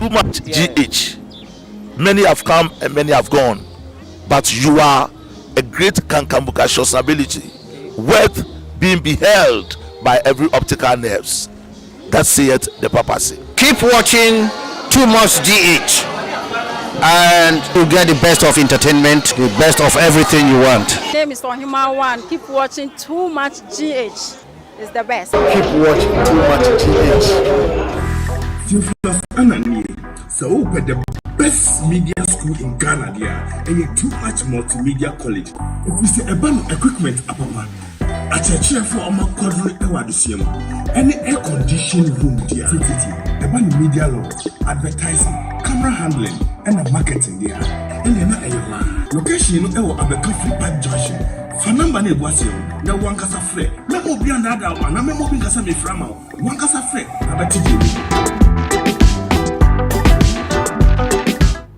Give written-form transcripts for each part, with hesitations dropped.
Too much GH. Many have come and many have gone, but you are a great cankambucacious ability, worth being beheld by every optical nerves. That saith the papacy. Keep watching Too Much GH and you get the best of entertainment, the best of everything you want. name is Ohima One. Keep watching Too Much GH. It's the best. Keep watching Too Much GH. Theophilus Ananie, sɛ wopɛ the best media school in Ghana deɛ a, ɛyɛ Too Much Multimedia College. Ɛfiri sɛ ɛba no equipment apapa, akyerɛkyerɛfoɔ a ɔmo akwadoro wɔ adesua mu, ɛne air condition room deɛ a, tititi ɛba no media law, advertising, camera handling, ɛna marketing deɛ a, ɛnneɛ na ɛyɛ hɔ a. Location no ɛwɔ Abɛka Free Park Junction. Fa number no egu aseɛ no na wankasa frɛ. Mɛma obi andaadaa wo anaa mɛma obi nkasa mefra ma wo. Wankasa frɛ na bɛte deɛ ɛwɔ mu.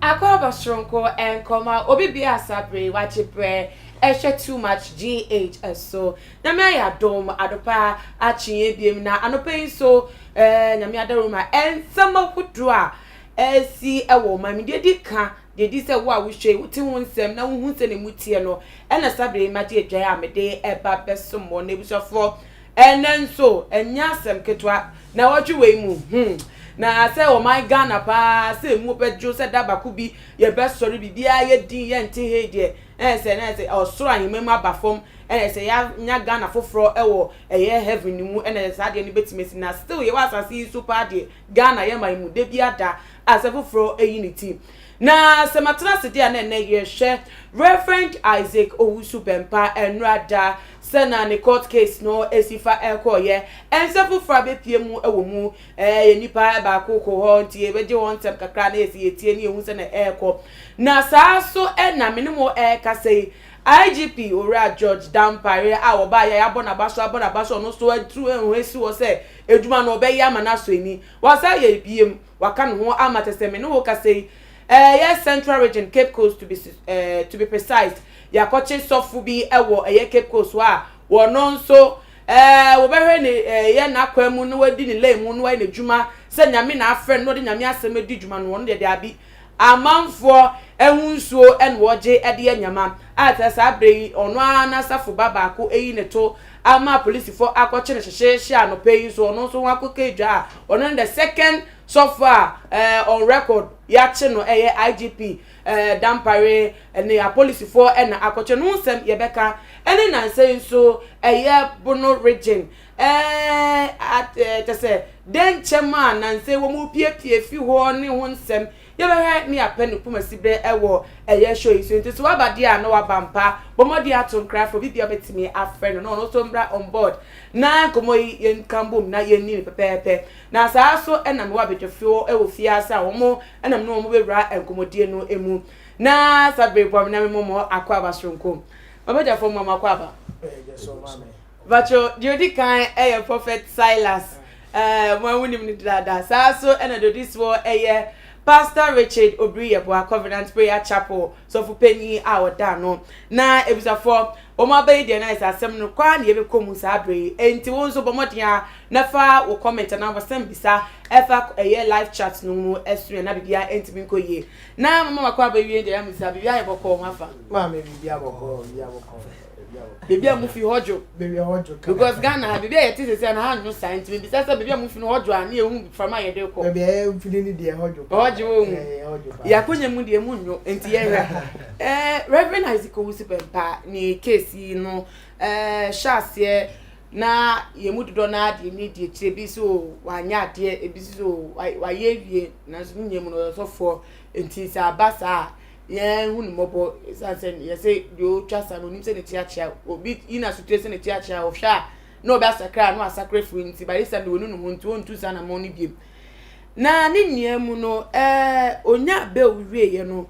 Akɔaba soronko nkɔma obi bi asabere wagye brɛ ɛhwɛ Too Much GH ɛso. Nyame ayɛ adom, adopa akyeɛ biem na anɔpa yi nso Nyame adaroma ɛnsɛm ahodoɔ a ɛsi ɛwɔ ɔman mu deɛ di ka deɛ di sɛ wo a wohwɛ yi wote ho nsɛm na wohu sɛ ne mu teɛ no ɛna sabere yi magye adwae a mede ɛba bɛsom wɔ na ebusuafoɔ. Ɛnɛ nso ɛnyɛ asɛm ketewa na wɔtwe wei mu na sɛ ɔman Ghana paa sɛ emu bɛdwo sɛ da baako bi yɛbɛsɔre biribiara yɛ din yɛnte hei deɛ ɛyɛ sɛ ɛna sɛ ɔsoro ahemma mu aba fam, ɛyɛ sɛ yɛanya Ghana foforɔ ɛwɔ ɛyɛ heaven mu, ɛna saa deɛ no bɛtumi asi. Na still yɛwɔ asase yi so paa deɛ, Ghana yɛ man mu de bi ada asɛ foforɔ ɛyi ne ti na sɛ matena ase deɛ a, na ɛnɛ yɛhwɛ Reverend Isaac Owusu Bɛmpa ɛnura da sɛ na ne court case no esi fa ɛkɔɔyɛ ɛnsɛ foforɔ abɛpie mu ɛwɔ mu. Yɛ nipa baako kɔ hɔ nti yɛbɛgye wɔn nsɛm kakra na yɛsi yɛtie ne yɛhu sɛ na ɛɛkɔ na saa so. Ɛna me ne mo ɛɛkasa yi, IGP Owura George Dampare a wɔbaa yɛ abɔ n'aba so, abɔ n'aba so, ɔno nso atu ɛho esi hɔ sɛ edwuma no ɔbɛyɛ ama n'asɔ ani wasa yɛ biem waka ne ho ama te sɛ me ne wo kasa yi, ɛyɛ Central Region, Cape Coast to be precise. Yɛakɔkye sɔfo bi ɛwɔ ɛyɛ Cape Coast hɔ a wɔno nso wɔbɛhwɛ ne ɛyɛ n'akwan mu na wadi ne lane mu na wayɛ n'adwuma sɛ Nyame na afrɛ no na ɔde Nyame asɛm adi dwuma no. Wɔn deɛ de abi amanfoɔ ɛho nsuo ɛna wɔgye ɛde yɛ nyama a sɛ saa abere yi ɔno ara n'asafo ba baako eyi ne to ama apolisifoɔ akɔkye no hyehyɛhyɛ. Anɔpɛ yi nso ɔno nso ho akɔka edwa a ɔno ne the second sɔfo a on record yɛakye no. Ɛyɛ IGP Dampare ɛne apolisifoɔ ɛna akɔkye no. Nsɛm yɛbɛka ɛne nansa yi nso ɛyɛ Bono Region at kyɛ sɛ dɛnkyɛm a nansa yi wɔn piepie fi hɔ ne ho nsɛm yɛbɛhwɛ ne apɛ ne kumasi berɛ ɛwɔ ɛyɛ show yi so. Nti so waba deɛ a na waba mpa bɔmmɔden ato nkra fo bibia bɛtumi afrɛ no na ɔno nso mbra on board na nkɔmmɔ yi yɛnka mbom na yɛnni ne pɛpɛɛpɛ. Na saa so ɛna mewɔ abadwafoɔ ɛwɔ fie ase a wɔn ɛnam ne wɔn bɛwura nkɔmmɔdie no mu na saa bere bɔ na memmɔ akɔ aba soronko mabadwafoɔ mu akɔ aba. Batro deɛ odi kan ɛyɛ Prophet Silas, mo a wonim no dada. Saa so ɛna deɛ odi soɔ ɛyɛ Pastor Richard Obiri Yɛboa, Covenant Prayer Chapel sɔfo panyin a ɔda ano. Na ebusafoɔ wɔn abɛyi deɛ na ɛsɛ asɛm no kwaa na yɛbɛkɔ mu saa abere yi. Enti wɔn nso bɔ mmɔden a nafa wɔ comment anaa wɔsɛm bisa ɛfa ɛyɛ live chat no mu ɛso na biribiara ɛntumi nkɔ yie. Na mama wakɔ abɛwie deɛ ɛmu sa biribiara yɛ bɔkɔɔ ho afa. Maame, biribi abɔkɔ, biribi abɔkɔ, biribi abɔkɔ. Beebi a mo fi hɔ dwo? Baabi a hɔ dwo. Because Ghana ha beebi a yɛte sese na ha nwo saa, nti mebisa sɛ beebi a mo fi no hɔ dwo a ne yɛhu fama a yɛde kɔ. Baabi a yɛ firi ni deɛ, hɔ dwo. Hɔ dwo wɔ mu. Ɛɛ, hɔ dwo paa. Yɛakɔnya mu deɛ mu nnwo nti yɛhwɛ Reverend Isaac Owusu Bɛmpa ne case yi no hyɛ aseɛ na yɛn mu dodoɔ naa deɛ ni deɛ kyerɛ bi so wanyɛ adeɛ, ebi so wayɛ awie, nanso ne nyɛ mu no ɔyɛ ɔsɔfoɔ nti sɛ aba saa a yɛn hu ne mmɔbɔ, ɛsiane sɛ yɛsɛ deɛ ɔtwa sa no onim sɛ ne ti akyea obi yi na sotire sɛ ne ti akyea ɔhwɛ a na ɔbɛ asakra na wasakra firi nti by this time de wɔnu ne ho nti wɔntu saa na mo no biem. Na ne nua mu no onya bail wieɛ no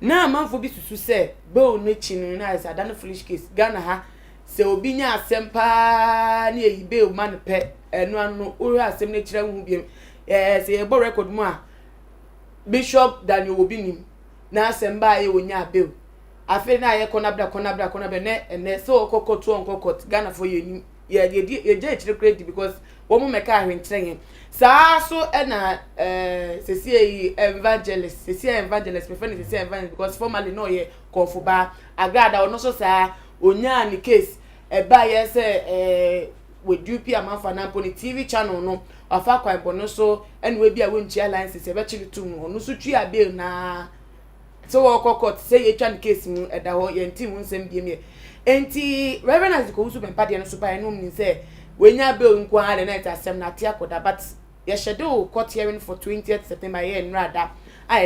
na amanfoɔ bi susu sɛ bail no akyi no na ayɛ sɛ ada no foolish case. Ghana ha sɛ obi nya asɛm paa ne yɛyi bail ma no pɛ, ɛno ano wohwɛ asɛm no akyerɛ ho biem. Sɛ yɛbɔ record mu a, Bishop Daniel Obi nim na asɛm baa yɛ wonya bail. Afei na ayɛ kɔnabra kɔnabra kɔnabra nɛ ɛnɛ sɛ ɔkɔ court, ɔnkɔ court, Ghanafoɔ yɛ nim yɛ yɛdi yɛgya akyire kora di because wɔn mmɛka ahwenkyerɛ yɛn. Saa ara so na ɛɛ sesie yi evangelist, sesie evangelist, mefrɛ no sesie evangelist because formerly na ɔyɛ kɔnfobaa. Agrada ɔno nso saa, onyaa ne case, ɛbaeɛ sɛ ɛɛ wɔdupi amanfo anaa mpo ne TV channel no, wafa kwan bɔne so ɛna ebi a wɔntua license, yɛbɛkye no tom no, ɔno nso tua bail naa. Sɛ wɔkɔ court sɛ yɛtwa no case mu ɛda hɔ yɛnte ho nsɛm biom yɛ. Enti Rev. Isaac Owusu Bɛmpa deɛ no so baeɛ no ɔmo nim sɛ wanya bail nko ara deɛ na ɛte asɛm no ate akɔda but yɛ schedule court hearing for 20th September ɛyɛ nnora da a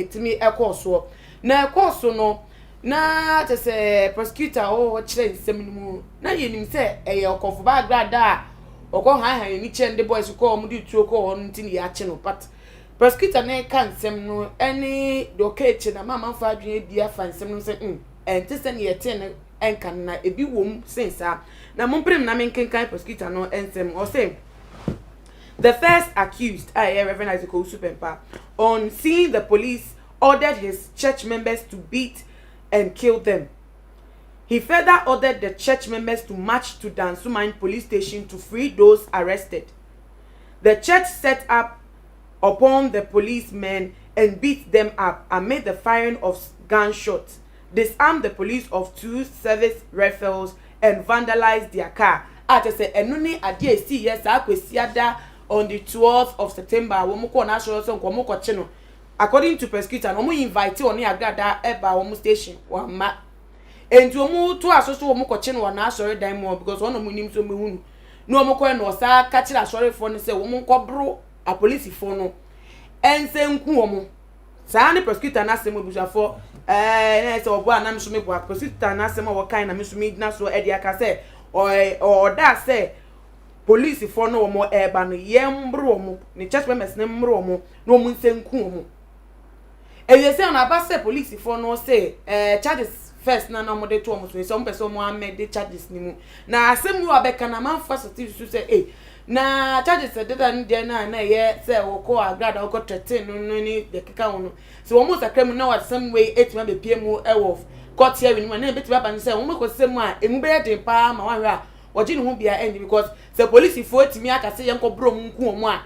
ɛtumi ɛkɔɔ soɔ. Na ɛkɔɔ so no na kyɛ sɛ prosecutor a ɔwɔ hɔ kyerɛ nsɛm no mu na yɛnim sɛ ɛyɛ ɔkɔmfo ba agradaa a ɔkɔ hanhan ani kyerɛ no de boys kɔɔ ɔmo de tuo kɔɔ hɔ no nti na yɛakye no but Prosecutor no reka nsɛm no ne deɛ ɔka akyire no ama amanfoɔ adwene abi afa nsɛm no ho sɛ mm, ɛnte sɛ nea yɛtee no nka no na ebi wom sen saa. Na mompere me na menkenkan prosecutor no nsɛm. Ɔse, The first accused, a ɛyɛ Reverend Isaac Owusu Bempah, on seeing the police ordered his church members to beat and kill them. He further ordered the church members to march to Dansoman police station to free those arrested. The church set up upon the policemen and beat them up amid the firing of gunshots, disarmed the police of two service rifles and vandalized their car. A kyerɛ sɛ ɛno ne adeɛ a ɛsiiɛ saa Kwasiada on the 12th of September a wɔn kɔɔ n'asɔre sɛ nka wɔn kɔkye no. According to prosecutor no, wɔn invite ɔne Agradaa ɛbaa wɔn station, wamma. Enti wɔn toa so so wɔn kɔkye no wɔ n'asɔredan mu hɔ because wɔn na wɔn nim sɛ wɔn bɛhu no. Na wɔn kɔɛ no ɔsaa ka kyerɛ asɔrefoɔ no sɛ wɔn nkɔboro apolisifoɔ no nsa nku wɔn. Saa ne prosecutor no asɛm abusuafoɔ ɛɛ na sɛ ɔboa na me nso meboa. Prosecutor no asɛm a wɔkae na me nso megyina so de aka sɛ ɔɛ ɔdaa sɛ polisifoɔ no wɔn ɛreba no yɛmboro wɔn, ne church members no mmoro wɔn na wɔn nsa nku wɔn. Ɛyɛ sɛ na aba sɛ polisifoɔ no se ɛɛ charges first na na wɔde to wɔn so sɛ wɔn pɛ sɛ wɔn amɛde charges no mu. Na asɛm yi wabɛka na amanfoɔ asɔte susu sɛ ee na charges deda no deɛ na na ɛyɛ sɛ wɔkɔ agrada wɔkɔ threaten no no ne deɛ keka ho no sɛ wɔn sakra mu na asɛm wei etumi abɛpie mu ɛwɔ court hearing no mu a na ebetumi aba no sɛ wɔn kɔ sɛ mu a emu bɛyɛ den paa ma wɔahwɛ a wɔgye ne ho bia ɛnni because sɛ polisifoɔ etumi aka sɛ yɛn kɔ boro wɔn nku wɔn a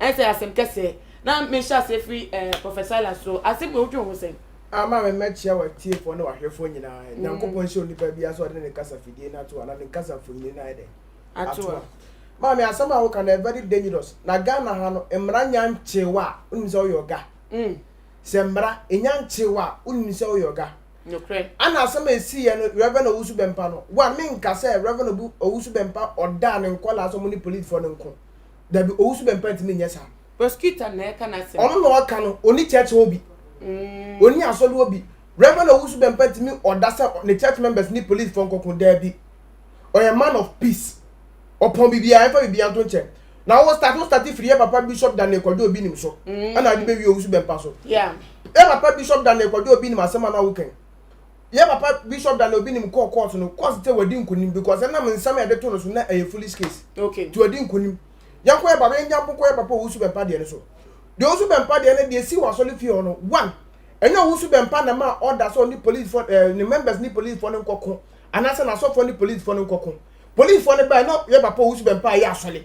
Ɛnsɛ asɛm kɛseɛ. Na me hyɛ aseɛ firi eh Prophet Silas so. Asɛm wei wodwen ho sɛn? Ama me mɛkyea w'atiefoɔ ne w'ahwɛfoɔ nyinaa. Nyankopɔn nhyira onipa biara sɛ ɔde ne kasa fidie no ato anaa ne kasa mfonini no ayɛ dɛn? Ato hɔ. Maame asɛm a woka no ɛyɛ very dangerous. Na Ghana ha no mmara nya nkyee wo a wonim sɛ woyɛ ɔga. Sɛ mmara nya nkyee wo a wonim sɛ woyɛ ɔga. Nokorɛ. Ana asɛm a ɛsiiɛ no Rev Owusu Bɛmpa no one menka sɛ Rev Owusu Bɛmpa ɔdaa ne nkwadaa sɛ ɔmo ne policefoɔ no nko. Dabi, Owusu Bɛmpa ntumi nyɛ saa. Prosecutor na ɛka n'asɛm. Ɔno na ɔka no, ɔni church hɔ bi. Ɔni asɔre hɔ bi. Reverend Owusu Bɛmpa ntumi ɔda sɛ ne church members ne police fo nkɔko, dabi. Ɔyɛ man of peace. Ɔpɔn biribiara, ɛmfa biribiara nto nkyɛn. Na wo start, wo start firi yɛ papa Bishop Daniel Kwadwo Obi nim so, ɛna ade bɛwie Owusu Bɛmpa so. Yɛ papa Bishop Daniel Kwadwo Obi nim asɛm a na woka yi. Yɛ papa Bishop Daniel Obi nim kɔɔ court no, court sɛ wadi nkonim because ɛnam nsɛm a yɛde to no so na ɛyɛ foolish case. Okay. Nti wadi nkonim. Yɛnkɔ yɛ papa, yɛn nyampo kɔ yɛ papa Owusu Bɛmpa deɛ no so. Deɛ Owusu Bɛmpa deɛ no deɛ esi wɔ asɔre fie hɔ no, one, ɛnyɛ Owusu Bɛmpa na ɛmaa order sɛ ɔne police fo ɛɛ eh, ne members ne police fo no nkɔko anaasɛ n'asɔfoɔ ne police fo no nkɔko. Police fo no bae na yɛ papa Owusu Bɛmpa ayɛ asɔre.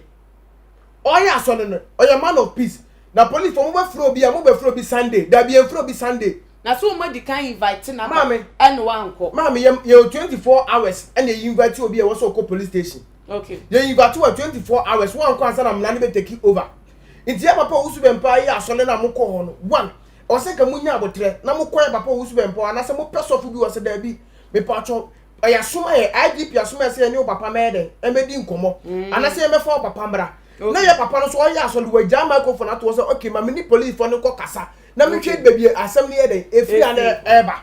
Ɔyɛ asɔre no, ɔyɛ man of peace. Na police fo mo bɛfrɛ obi a mo bɛfrɛ obi Sunday, dabi yɛnfrɛ obi Sunday. Na so wɔn adi kan invite no aba Maame, ɛna wankɔ? Maame, yɛ yɛ 24 hours ɛna yɛ invite obi a ɛwɔ sɛ ɔkɔ police station. Okay. Yɛ invite wɔ 24 hours wankɔ ansa na mmara no bɛ take over. Nti yɛ papa Owusu Bɛmpa yɛ asɔre na mokɔ hɔ no, one, ɔsɛ nka mo nya abotrɛ na mokɔ yɛ papa Owusu Bɛmpa hɔ anaasɛ mopɛ sɔfo bi wɔ sɛ daabi, mepatwɔ ɛyɛ asom ayɛ IGP asom ayɛ sɛ yɛne wo papa mɛyɛ dɛn ɛmɛdi nkɔmmɔ mm. anaasɛ yɛmɛfa wo papa mmra na yɛ papa no so ɔyɛ asɔre wagyaa microphone ato hɔ sɛ okay ma me ne policefoɔ no nkɔ kasa na mehwɛ baabi asɛm no yɛ dɛn ɛfiri a na ɛba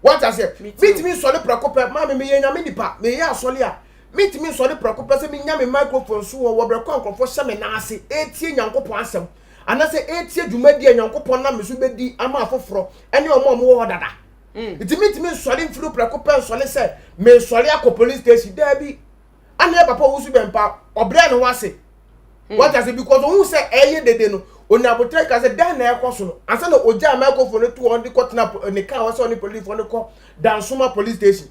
wate aseɛ mentumi nsɔre prɛko pɛ maame meyɛ nyame nipa meyɛ asɔre a mentumi nsɔre prɛko pɛ sɛ menya me microphone so wɔ wɔ berɛ kɔ a nkurɔfoɔ hyɛ me nan ase ɛtie nyankopɔn asɛm anaasɛ ɛtie dwumadi a nyankopɔn nam me so bɛdi ama afoforɔ ɛne ɔmo a ɔmo wɔ hɔ dada mm. nti mentumi nsɔre mfiri prɛko pɛ nsɔre sɛ mesɔre akɔ police station daabi ana yɛ papa owusu bɛmpa ɔbrɛ ne ho ase hmm. wate ase because ohun sɛ ɛyɛ dede no oni abotire ka sɛ dan na ɛkɔ so no ansa na ogya microphone no to hɔ de kɔ tena ne kaa hɔ sɛ ɔne policefoɔ no kɔ dansoma police station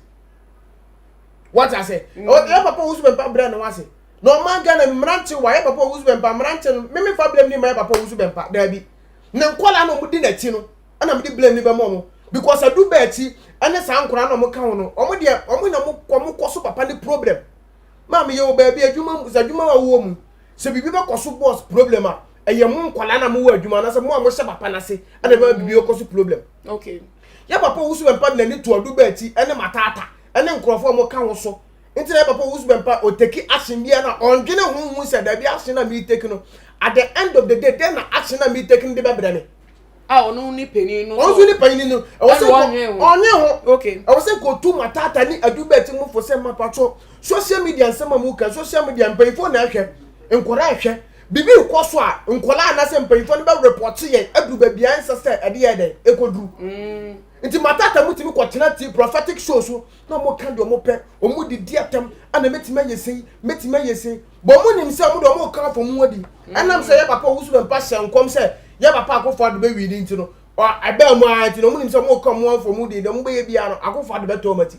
wate ase hmm. yɛ papa owusu bɛmpa brɛ ne ho ase. Na ɔman Ghana mmerante wa yɛ papa Owusu Bɛmpa mmerante no me mefa blame ni ma yɛ papa Owusu Bɛmpa daabi. Ne nkɔla na ɔmo di n'akyi no ɛna mede blame ni bɛma ɔmo because adu bɛ akyi ɛne saa nkɔla na ɔmo ka ho no ɔmo deɛ ɔmo na ɔmo ɔmo kɔ so papa ne problem. Maame yɛ wɔ baabi adwuma mu sɛ adwuma wa wɔ mu sɛ biribi bɛkɔ so boss problem a ɛyɛ mo nkɔla na mo wɔ adwuma anaasɛ mo a mo hyɛ papa n'ase ɛna ɛbɛma biribi kɔ so problem. Okay. Yɛ papa Owusu Bɛmpa de n'ani to adu bɛ akyi ɛne mataata ɛne nkorɔfoɔ a ɔmo ka ho so. Nti na yɛ papa Owusu Bɛmpa ɔteki action biara na ɔndwene ho hu sɛ dabi action na mi take no at the end of the day dɛn na action na mi take no de bɛbrɛ me. A ɔno ne panyin no. Ɔno nso ne panyin no. Ɛwɔ sɛ ɔnwe ho. Ɔnwe ho. Okay. Ɛwɔ sɛ nka otu matata ne adu bɛɛti mu fo sɛ mapatwo social media nsɛm a mu ka social media mpanyinfoɔ na ɛhwɛ nkɔla ɛhwɛ bibi kɔ so a nkɔla anaasɛ mpanyinfoɔ no bɛ report yɛn aduru baabi a ɛnsɛ sɛ ɛde yɛ dɛ ɛkɔduru. Nti matata mu tumi kɔtena ti prophetic show so na wɔn ka deɛ wɔn pɛ wɔn didi atɛm ɛna mɛtumi ayɛ sei mɛtumi ayɛ sei bɔn wɔn nim sɛ wɔn de wɔn ka afɔ mu adi ɛnam sɛ yɛ papa owusu bɛ mpa hyɛ nkɔm sɛ yɛ papa akofo ado bɛ wi ne nti no ɛbɛn mu ara nti na wɔn nim sɛ wɔn ka wɔn afɔ mu di deɛ wɔn bɛyɛ biara no akofo ado bɛtɔ wɔn ati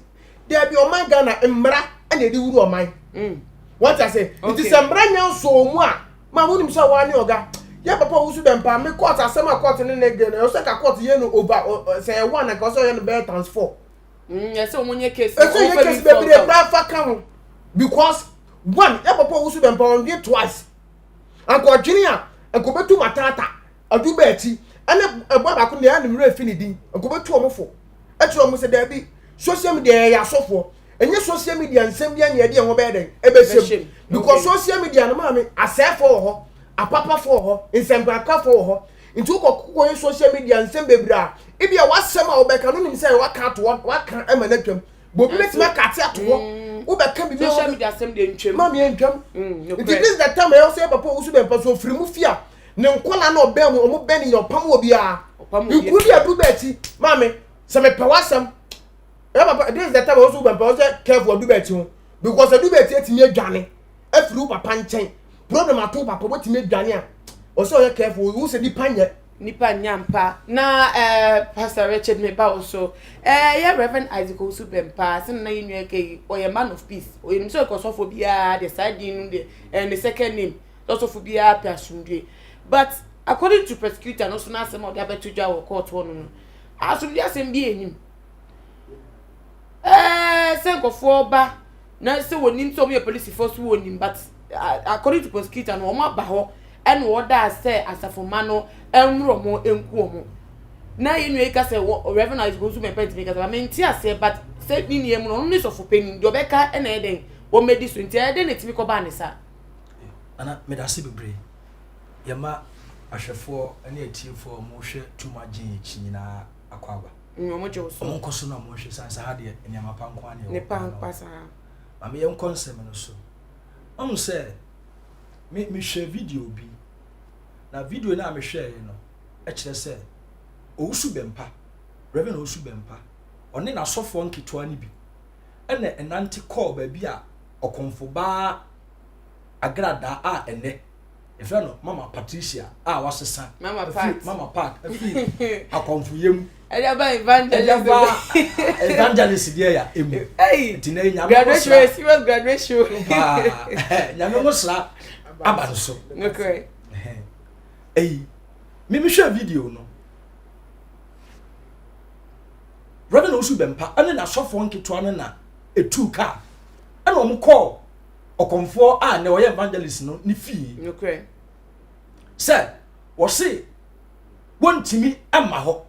dɛbi ɔman Ghana mmara ɛna ɛde wuru ɔman mm. wɔn ti ase nti sɛ mmara nya nsɔɔ mu a maa wɔn nim sɛ wɔn ani ɔga yɛ papa owusu bɛ mpa me court asɛm a court ne ne gye no ɛwɔ sɛ ka court yɛ no over sɛ ɛwɔ anaka ɔsɛ ɔyɛ no bɛyɛ times four. Mm, ɛsɛ wɔn nyɛ case. Ɛsɛ yɛ case bebree kura fa ka ho because one yɛ papa owusu bɛ mpa ɔndwe twice anka ɔdwene a anka obetu matata adu bɛ akyi ɛne ɛbɔ baako deɛ ɛna mmerɛ fi ne din anka obetu wɔn fo ɛkyerɛ wɔn sɛ dɛbi social media yɛ asɔfoɔ ɛnyɛ social media nsɛm bi ɛna ɛde ɛho bɛyɛ dɛn ɛbɛhyɛm because social media no maame asɛɛfoɔ wɔ hɔ apapafoɔ wɔ hɔ nsɛmprakafoɔ wɔ hɔ Nti wokɔ kɔyɛ social media nsɛm bebree a, ebi a w'asɛm a wobɛka no nim sɛ waka ato hɔ, waka ama no atwam. But obi bɛtumi aka ate ato hɔ. Mm. Wobɛka biribi Social media asɛm deɛ ntwam. Maame yɛ ntwam. Mm, Nti this is the time ɛyɛ sɛ papa owusu bɛmpa so ofiri mu fi a ne nkɔla na ɔbɛn mu ɔmo bɛn ne nyina ɔpam wɔ biara. Nkuru bi adu bɛɛ akyi maame sɛ mepɛ w'asɛm. Ɛyɛ papa this is the time owusu bɛmpa ɔsɛ careful adu bɛɛ akyi ho because adu bɛɛ akyi atumi adwane afiri wo papa nkyɛn. Problem ato wo papa wobɛtumi adwane a ɔsɛ ɔyɛ careful wo sɛ nipa nyɛ. Nipa nyɛ ampa na eh, Pastor Richard me ba wo so eh, yɛ Reverend Isaac Owusu Bɛmpa sɛ na yɛ nua kɛ yi ɔyɛ man of peace ɔyɛ nim sɛ ɔkɔ sɔfo biara deɛ saa din no deɛ eh, ne second name sɛ ɔsɔfo biara pɛ asomdwe but according to prosecutor no so n'asɛm a ɔde abɛto dwa wɔ court hɔ no no asomdwe asɛm bi anim eh, sɛ nkɔfoɔ ba na sɛ wɔnim sɛ wɔyɛ polisifoɔ so wɔnim but according to prosecutor no wɔn aba hɔ ɛna wɔda sɛ asafomma no ɛnworo wɔn nku wɔn na yɛn nua yi ka sɛ wɔ reverend isaac nso mɛpɛ ntumi kasa ba mente aseɛ but sɛ ne nua mu no ɔno ne sɔfo panyin deɛ ɔbɛka ɛna ɛyɛ dɛn wɔn mɛdi so nti ɛyɛ dɛn na etumi kɔ baa ne saa. Nana medase bebree yɛma ahwɛfoɔ ne atiefoɔ a wɔhwɛ Too Much GH nyinaa akɔ aba. Mm, wɔn gye wo so. Wɔn nkɔ so na wɔn nhwɛ san sɛ ha deɛ nneɛma pa nko ara na ɛwɔ. Ne pa mpa saa. Maame yɛn nkɔ nsɛm no so. Ɔn sɛ me mehwɛ video bi na video no a mehwɛɛ no kyerɛ sɛ Owusu Bɛmpa, Reverend Owusu Bɛmpa, ɔne n'asɔfoɔ nketewa no bi ɛna ɛnante kɔɔ baabi a ɔkɔmfo baa agradaa a ɛnɛ yɛfrɛ no Mama Patricia a wasesa Mama Pat Mama Pat afiri akɔmfoyɛ mu ɛde aba evangelist ɛde aba evangelist deɛ ya emu nti na nyame graduation mo sra serious graduation paa nyame mo sra aba no so nokorɛ eyi mimi hwɛ video no Reverend Owusu Bɛmpa ɛne n'asɔfoɔ nketewa no na etu kaa ɛna wɔn kɔɔ ɔkɔmfoɔ a na ɔyɛ evangelist no ne fie nokorɛ sɛ wɔse wɔntumi mma hɔ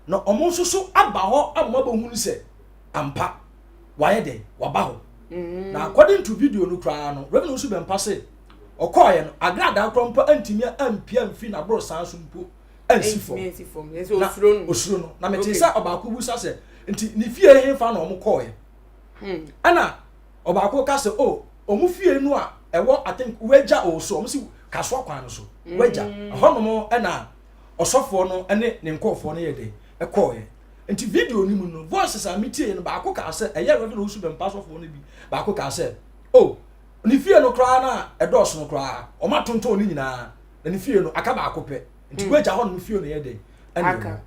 na wɔn nso so aba hɔ ama bɛhunu sɛ ampa wayɛ dɛn waba hɔ mm. na according to video no koraa no Reverend Owusu Bɛmpa se ɔkɔɔyɛ no agradaa koraa mpo antumi ampia mfiri n'aborosan so mpo ansi fam na osuro no na mete sɛ ɔbaako busa sɛ nti ne fie hefa na wɔn kɔɔyɛ hmm. ɛna Ɔbaako ka sɛ, Oh, wɔn fie no a ɛwɔ I think Wagya o so, wɔn si Kasoa kwan no so, Wagya. Mm. Ɛhɔnom na ɔsɔfoɔ no ne ne nkurɔfoɔ no yɛ dɛ ɛkɔɔeɛ. Nti video no mu no, voices a metie no, baako kaa sɛ, ɛyɛ Reverend Owusu Bɛmpa sɔfoɔ no bi, baako kaa sɛ, oh, ne fie no koraa no a ɛdɔɔso no koraa, wɔn atontɔn ne nyinaa, na ne fie no aka baako pɛ. Nti mm. Wagya hɔnom fie no yɛ dɛ ɛna ɛwɔ.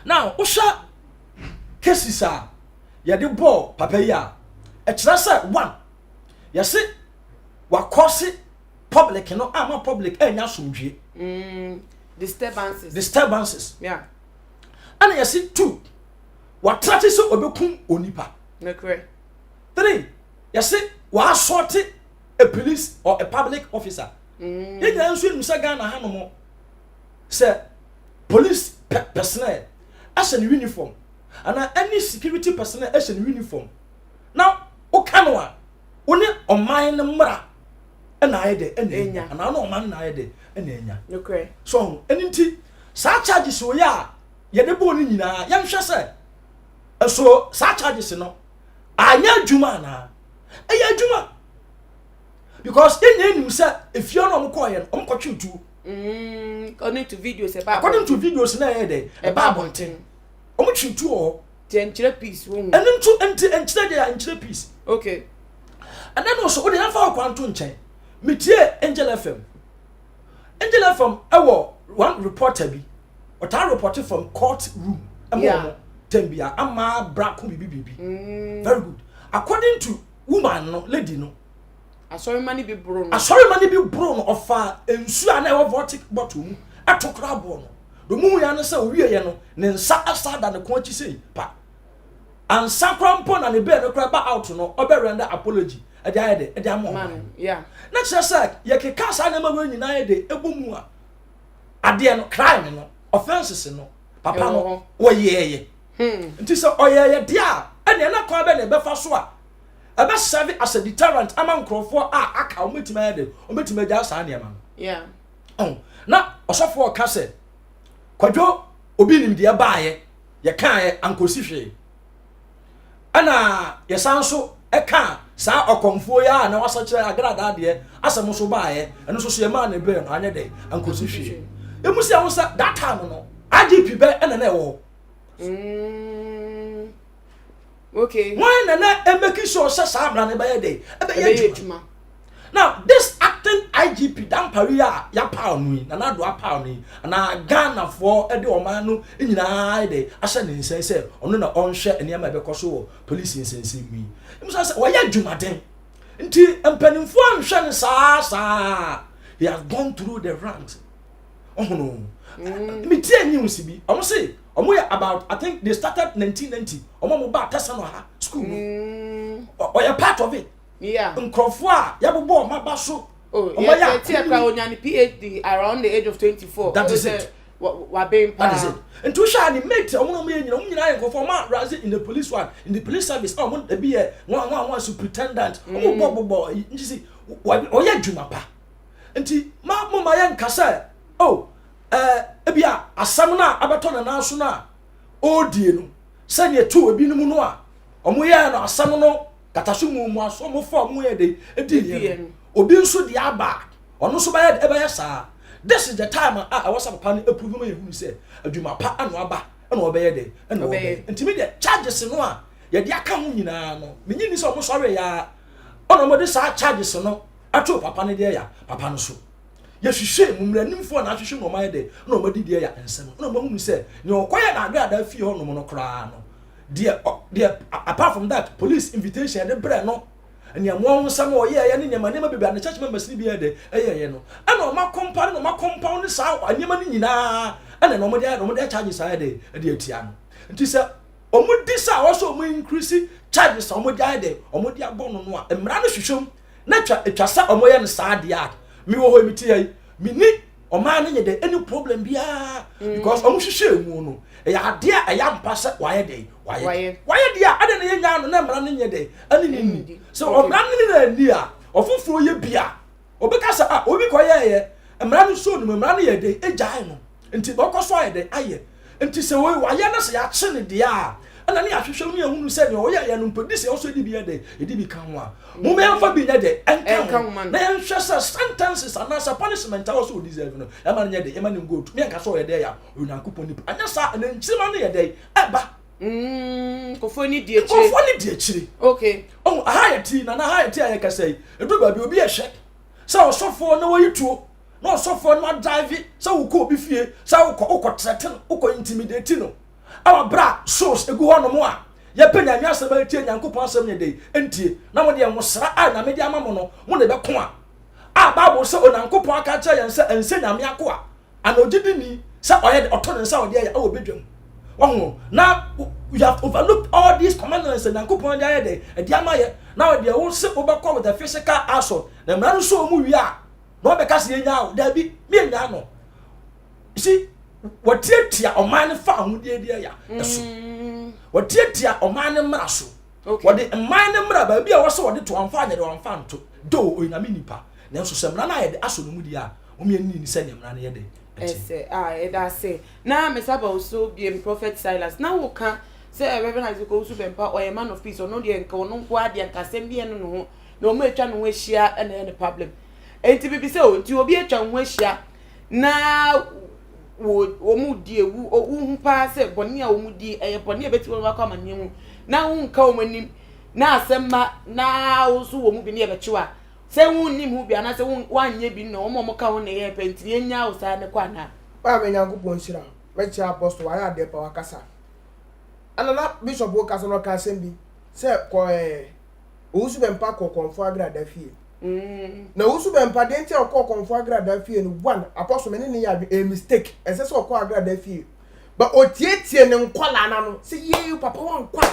Now, wohwɛ cases a yɛde bɔɔ papa yi a, ɛkyerɛ sɛ one, yɛse Wakɔse public no ama public anya asomdwie. Disturbances. Disturbances. Yeah. Ɛna yɛsi two, watrate sɛ ɔbɛkum onipa. Nokorɛ. Three, yɛsi wasɔte a police or a public officer. Yɛn nyinaa nso nim sɛ Ghana hanom sɛ police personnel ahyɛ ne uniform anaa any security personnel ahyɛ ne uniform na woka no a, wo ne ɔman no mmara na ayɛ dɛ ɛna anya anaa ne ɔman no na ayɛ dɛ ɛna anya. Nokorɛ. So ho ɛno nti saa charges wɔ yɛ a yɛde bɔɔ no nyinaa yɛnhwɛ sɛ ɛso saa charges no anyɛ adwuma anaa ɛyɛ adwuma because yɛn nyinaa nim sɛ efie no a wɔn kɔɔ yɛ no wɔn kɔtwe tuo. According to videos ɛba according to videos na ɛyɛ dɛ ɛba abɔnten wɔn twe tuo wɔ hɔ. Nti ɛnkyerɛ peace wo hu. Ɛno nso nti ɛnkyerɛ deɛ ɛnkyerɛ peace. Okay. Ɛnɛ no so wode yɛmfa wo kwan to nkyɛn. Metie Angel FM. Angel FM ɛwɔ one reporter bi. Ɔtaa report from court room. Ɛma Yeah. wɔn tɛm bia ama brako bibi bibi. Very good. According to woman no, lady no. Asɔrema no bi boro no. Asɔrema no bi boro no ɔfa nsuo a na ɛwɔ vortic bottle mu ɛto koraa bɔɔ no. Deɛ ɔmo huiɛ ne sɛ ɔwieɛ no ne nsa asan da ne kɔn akyi sei pa. Ansa koraa mpo na ne bail no koraa ba out no ɔbɛ render apology ɛde ayɛ dɛ ɛde ama ɔman no. Na kyerɛ sɛ yɛkeka saa nneɛma wei nyinaa yɛ de ɛbɔ mu a adeɛ no crime no offences no papa no ɔyɛɛyɛ. Nti sɛ ɔyɛɛyɛ deɛ a ɛneɛ na kwan bɛ na ɛbɛfa so a ɛbɛ serve as a deterrent ama nkurɔfoɔ a aka wɔn bɛtumi ayɛ dɛ wɔn bɛtumi agyaa saa nneɛma no. Oh, na ɔsɔfoɔ ɔka sɛ, Kwadwo obi nim deɛ baayɛ, yɛkaeɛ ankosi hwee. Ɛna yɛsan nso ɛka saa ɔkɔmfoɔ yi a na wasakyerɛ agradaa deɛ asɛm nso baayɛ, ɛno nso so yɛmaa ne bɛɛ no anyɛ dɛ ankosi hwee. Emu si ɛho sɛ that time no IGP bɛ ɛna na ɛwɔ hɔ. Okay. Wɔn na na ɛmɛki sure sɛ saa mmara no bɛyɛ dɛ ɛbɛyɛ adwuma. Now this acting IGP Dampare a yɛapaw no yi, Nana Addo apaw no yi, anaa Ghanafoɔ de ɔman no nyinaa de ahyɛ ne nsa sɛ ɔno na ɔnhwɛ nneɛma a ɛbɛkɔ so wɔ polisi nsɛnsɛm mu yi. Ɛmu sɛ wɔyɛ adwumaden. Nti mpanimfoɔ anhwɛ no saa saa. He has gone through the ranks. Ɔhono. Metie news bi, ɔmo se ɔmo yɛ about I think they started 1990, ɔmo a ɔmo ba Tesano ha school no. Ɔyɛ part of it. Yeah. Nkurɔfoɔ a yɛabobɔ wɔn aba so. Oh, Wɔn ayɛ yeah, tiɛ kura akunini. onya ne PhD around the age of 24. That is Sɛ it. Waben That is paa. it. Nti wohwɛ a ne mate a wɔn na wɔyɛ nyina wɔn nyinaa yɛ nkurɔfoɔ wɔn a rise in the police one in the police service a wɔn ebi yɛ wɔn wɔn wɔn superintendent wɔn bɔ bɔ bɔ nti si ɔyɛ adwuma pa nti ma mo ma yɛ nka sɛ oh ɛɛ ebi a asɛm no a abɛtɔ ne nan so no a ɔredie no sɛdeɛ to ebinom no a wɔn yɛ no asɛm no kataso mu mu aso ɔmo fa ɔmo yɛ de edi yɛ no obi nso de aba ɔno nso bɛyɛ ɛbɛyɛ saa this is the time a ɛwɔ sɛ papa no approve ma yɛhunu sɛ adwuma pa ano aba ɛna ɔbɛyɛ de ɛna ɔbɛyɛ ntumi deɛ charges no a yɛde aka ho nyinaa no menyi ni sɛ ɔmo sɔre ya ɔna ɔmo de saa charges no ato papa no deɛ ya papa no so yɛhwehwɛ mu mmeranimfoɔ na ahwehwɛ mu ɔmo ayɛ de ɛna ɔmo adi deɛ ya nsɛm ɛna ɔmo ahunu sɛ nea ɔkɔyɛ na agradaa fie hɔ nom no koraa no deɛ deɛ apart from that police invitation yɛde brɛ no nneɛma ho nsɛm a ɔyɛɛyɛ ne nneɛma nneɛma bebree a ne church members ne bi yɛ de ɛyɛɛyɛ no ɛna ɔma kɔmpa ne ɔma compound ne saa nneɛma no nyinaa ɛna na ɔmo de ɔmo de charges ayɛ de ɛde atia no nti sɛ ɔmo di sɛ a wɔsɛ ɔmo increase charges a ɔmo de ayɛ de ɔmo de abɔ no no a mmara no hwehwɛ mu na twa atwa sɛ ɔmo yɛ no saa deɛ a mi wɔ hɔ mi ti yɛ yi mi ni ɔman no nyɛ dɛ any problem biara because ɔmo hwehwɛ mu no ɛyɛ adeɛ a ɛyɛ ampa sɛ wayɛ dɛ wayɛ wayɛ deɛ a ɛde na yɛ nyaa no na mmara no nyɛ dɛ ɛne ne ni sɛ ɔmmara no ne na ani a ɔfoforɔ yɛ bi a ɔbɛka sɛ a obi kɔ yɛɛyɛ mmara no so no mu mmara no yɛ dɛ egyae no nti ɔkɔ so ayɛ dɛ ayɛ nti sɛ wei wayɛ no sɛ yɛakye no deɛ a ɛna ne yɛahwehwɛ mu ne yɛhunu sɛ nea ɔyɛ yɛ no mpo di sɛ ɔsɔ di bi yɛ dɛ ɛdi bi ka ho a moma yɛmfa bi nyɛ dɛ ɛnka ho na yɛnhwɛ sɛ sentences anaasɛ punishment a ɔsɛ ɔdeserve no ɛma no nyɛ dɛ ɛma no go to meɛnka sɛ ɔyɛ dɛ yɛ Onyankopɔn nipa anyɛ saa ɛna nkyirima no yɛ dɛ ɛba nkurɔfoɔ ni di akyire nkurɔfoɔ ni di akyire okay ɔho aha yɛ ti na na aha yɛ ti a yɛkasa yi ɛduru baabi obi ɛhwɛ sɛ ɔsɔfoɔ na wɔyi tuo na ɔsɔfoɔ no adrive sɛ wokɔ obi fie sɛ wokɔ wokɔ threaten wokɔ intimidate no ɛwɔ berɛ a souls egu hɔ nom a yɛpɛ Nyame asɛm atie Nyankopɔn asɛm nyɛ dɛ ntie na mo deɛ nwosra a Nyame de ama mo no mo na ɛbɛko a. A Bible sɛ Onyankopɔn aka akyerɛ yɛn sɛ ɛnsɛ Nyame akoa anaa ogyidini sɛ ɔyɛ de ɔto ne nsa a ɔde ayɛ ɛwɔ badwam. Wahu? Na you have overlooked all these commandments a Nyankopɔn de ayɛ dɛ ɛde ama yɛ. Na ɔdeɛ wo se wobɛkɔ with a physical assault. Na mmara no so ɔmu wie a na wɔbɛka sɛ yɛnyaa wo. Daabi, me yɛnyaa no. You see, wɔtiatia ɔman no fa ahodie deɛ ya ɛso. Mm. Wɔtiatia ɔman no mmara so. Wɔde mman no mmara baabi a wɔsɛ wɔde to wɔmfa anyɛ de wɔmfa nto. Do onyame nipa. Nanso sɛ mmara no ayɛ de asɔ no mu deɛ a, wɔn yɛn ni sɛdeɛ mmara no yɛ de ɛte. Ɛsɛ a ɛda ase. Na mesa ba wo so biem Prophet Silas. Na woka sɛ Reverend Isaac Owusu Bɛmpa ɔyɛ man of peace. Ɔno deɛ nka ɔno nko ara deɛ nka asɛm bi ɛno ne ho. Na wɔn atwa ne ho ahyia ɛna ɛyɛ ne problem. Enti bibi sɛ o nti obi atwa ne ho ahyia na wɔ wɔn di ewu wohu paa sɛ bɔne a wɔn di ɛyɛ bɔne a ebetumi wɔn akɔ amaneɛ mu na wonka wɔn anim na asɛm ma na wo nso wɔn mu bi ne yɛbɛkyew a sɛ wonnim ho bi anaasɛ woanyɛ bi no wɔn a wɔka ho na ɛyɛ pɛ nti yɛnya wo saa ne kɔ anaa. Maame Nyankopɔn nhyira wo. Mɛkyerɛ Apostle wayɛ adeɛ pa wakasa. Ɛna na Bishop wokasa no ɔka asɛm bi sɛ kɔ ɛɛ Owusu Bɛmpa kɔ Kɔmfo Agrada fie. Mm. Na Owusu Bɛmpa deɛ nti a ɔkɔɔ Kɔmfo Agrada fie no one Apostle me ne ne yɛ adwene ɛyɛ mistake ɛnsɛ sɛ ɔkɔ Agrada fie but ɔtietie ne nkɔlaa no ano sɛ yee papa wankɔ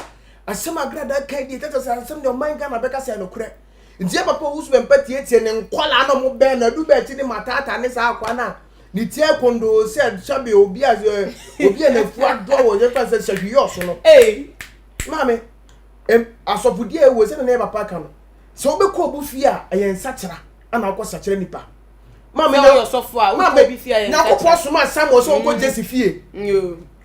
a asɛm Agrada kan die kyɛkyɛ sɛ asɛm deɛ ɔman Ghana bɛka sɛ ɛnokorɛ nti yɛ papa Owusu Bɛmpa tietie ne nkɔlaa no ɔmo bɛn no adu bɛɛkyi ne mataataa ne saa akwa no a ne ti akondoo sɛ sɛbe obi a obi a n'afu adɔ wɔ yɛfa sɛ sɛhwiyɛ ɔso no maame asɔfodie a ɛwɔ sɛdeɛ na yɛ papa ka no sɛ wobɛkɔ obi fie a ɛyɛ nsakyera ana wokɔ sakyera nipa maame nyankopɔn soma samuel sɛ ɔnkɔ mm. jesse fie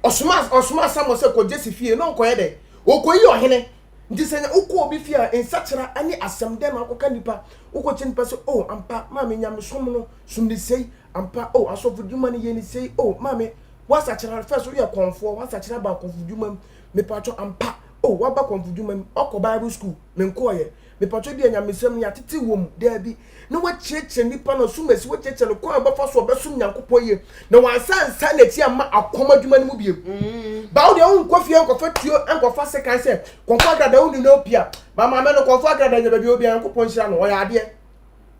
ɔsoma ɔsoma samuel sɛ kɔ jesse fie na ɔnkɔyɛ dɛ ɔkɔyi ɔhene nti sɛ wokɔ obi fie a nsakyera ne asɛm dɛn na wokɔka nipa wokɔkyɛ nipa sɛ o oh, ampa maame nyamesom no som ne sei ampa o oh, asɔfo dwuma no yɛ ne sei o oh, maame woasakyera fɛ so woyɛ kɔnfoɔ woasakyera ba akɔfo dwuma mu Mepatwɔ ampa oh waba kɔmfo dwuma mu ɔkɔ bible school menkɔɔyɛ mepatwɔ bi a nyamesɛm no yɛatete wɔ mu daabi na wakyerɛkyerɛ nipa no ɔsom asi wakyerɛkyerɛ no kwan a ɔbɛfa so ɔbɛsom nyankopɔn yie na wansa nsa n'akyi amma akɔm adwuma no mu biem mm. ba wo deɛ wonkɔ fie nkɔfa tuo nkɔfa sekan sɛ kɔmfo agrada wo nuna opia ba maame no kɔmfo agrada nya baabi obia nyankopɔn nhyira no ɔyɛ adeɛ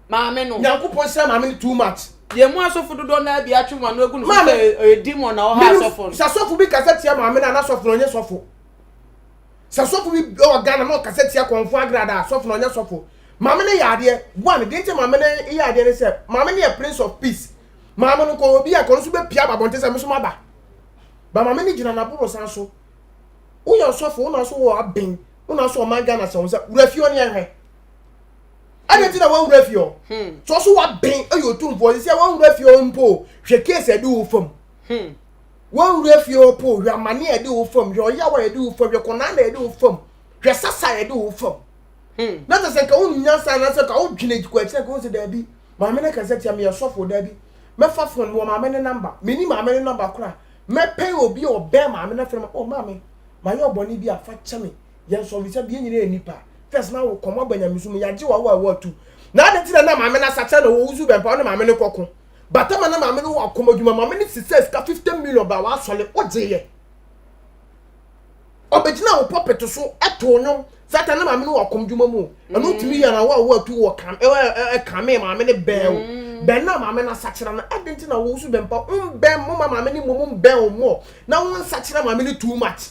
maame no. Nyankopɔn hyira maame no too much. Yɛn mu asɔfo dodoɔ naa bi atwe wɔn ano agu no so sɛ ɔyɛ demon na ɔha asɔfo no. Sɛ asɔfo bi kasa tia maame no a na sɔfo no ɔnyɛ sɔfo. Sɛ sɔfo bi wɔ Ghana na ɔkasa tia kɔnfo agrada a sɔfo no ɔnyɛ sɔfo. Maame no yɛ adeɛ. One, deɛ nti maame no yɛ adeɛ ne sɛ maame no yɛ prince of peace. Maame no kɔ obi a kɔ no nso bɛpia aba abɔnten sɛ me nso maba. Ba maame no gyina n'aborosan so. Woyɛ ɔsɔfo, wo na so wɔ aben, wo na so ɔman Ghana sɛ wo sɛ wura fie ɔne ɛhwɛ. Adɛn nti na woanwura fie hɔ? Hmm. Sɛ ɔso waben yɛ otumfoɔ sɛ woanwura fie hɔ mpo hwɛ case a ɛde wo fam. Hmm. Woanwura fie hɔ po hwɛ amane a ɛde wo fam, hwɛ ɔyaw a ɛde wo fam, hwɛ kɔnaa na ɛde wo fam, hwɛ sasa a ɛde wo fam. Hmm. Na kyerɛ sɛ nka wonim nyansa anaasɛ nka wodwene kɔ akyiri nka wohu sɛ daabi maame no kasa tia meyɛ sɔfo daabi mɛfa phone mewɔ maame no namba menni maame no namba koraa mɛpɛn obi a ɔbɛn maame no afrɛ ma oh maame mayɛ ɔbɔne bi a fa kyɛ me Yɛn sɔre sɛ yɛn nyinaa yɛ nipa. First na wo kɔm aba nyamesu mu yagye wa wo a watu. Na adi nti na na maame na sakyɛ na wo wusu bɛmpa wo ne maame no kɔko. Batama na maame no wɔ akɔm adwuma maame no sisɛ sika 50 million ba wasɔle wo gye yɛ. Ɔbɛgyina wo pulpit so ɛto nnwom satan na maame no wɔ akɔm dwuma mu. Ɛno tumi yɛ na wo a watu wɔ kam ɛkame maame no bɛn wo. Bɛn na maame no asakyera no adi nti na wo wusu bɛmpa mbɛn mo ma maame no mmom mbɛn wo mmɔ na wo nsakyera maame no too much.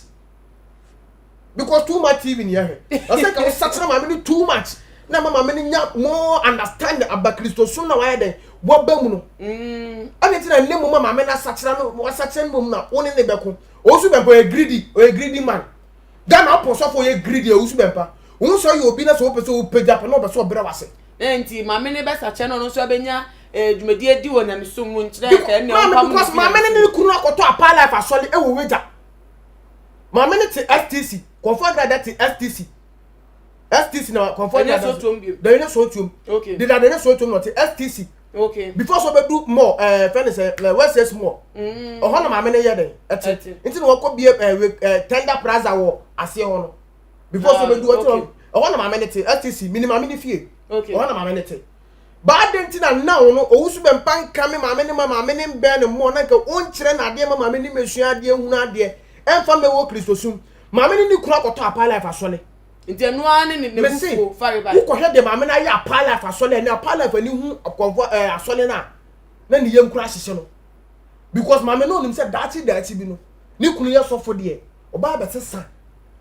because too much tv ni yɛhwɛ ɔsɛ ka wosakyera maame no too much na ma maame no nya more understanding aba kristosom na wayɛ dɛn waba mu no mm. ɛne nti na ne mu ma maame no asakyera no wasakyera no mu na wo ne ne bɛko ɔwusu bɛmpa ɔyɛ greedy ɔyɛ greedy man Ghana ɔpɔ sɔfo ɔyɛ greedy ɔwusu bɛmpa wo sɛ ɔyɛ obi na sɛ wopɛ sɛ wopagya pɛ na ɔpɛ sɛ ɔbrɛ wase nti maame ne bɛsakyɛ no ɔno nso abɛnya eh, dwumadie di wɔ nyamesom mu nkyerɛ nka ɛnna ɔmpa mu because maame ne ne kunu akɔtɔ apa life asɔle ɛwɔ wagya Maame no te STC, Kɔnfɔ Agrada te STC. STC na Kɔnfɔ Agrada. Ɛnyɛ sotuom bio. Dɛn nyɛ sotuom. Okay. Deda dɛn nyɛ sotuom na ɔte STC. Okay. Before so bɛdu mall ɛɛ fɛn ne sɛ ɛɛ West West mall. Mm. Ɔhɔ na maame no yɛ dɛn ɛte. Nti na wɔkɔ bie ɛɛ ɛɛ Tender Plaza wɔ aseɛ hɔ no. Before so bɛdu ɔte hɔ. Ɔhɔ na maame no te STC mini maame no fie. Okay. Ɔhɔ na maame no te. Ba adɛn nti na now no owusu bɛmpa nka me maame ne ma maame ne mbɛn no mmɔ na nka ɔnkyerɛ no adeɛ ma maame ne mmɛsua adeɛ nhunu adeɛ ɛmfa mmɛwɔ Kristosom. Maame ne ne kunu akɔtɔ Apa Life asɔre. Nti ɛno ara ne ne n'abufuo fare ba. Wokɔhwɛ deɛ maame no ayɛ Apaa Life asɔre ɛne Apaa Life ani hu akɔmfo ɛɛ asɔre no a na ne yam kura ahyehye no because maame no onim sɛ daakye daakye bi no ne kunu yɛ sɔfo deɛ ɔbaa bɛsesa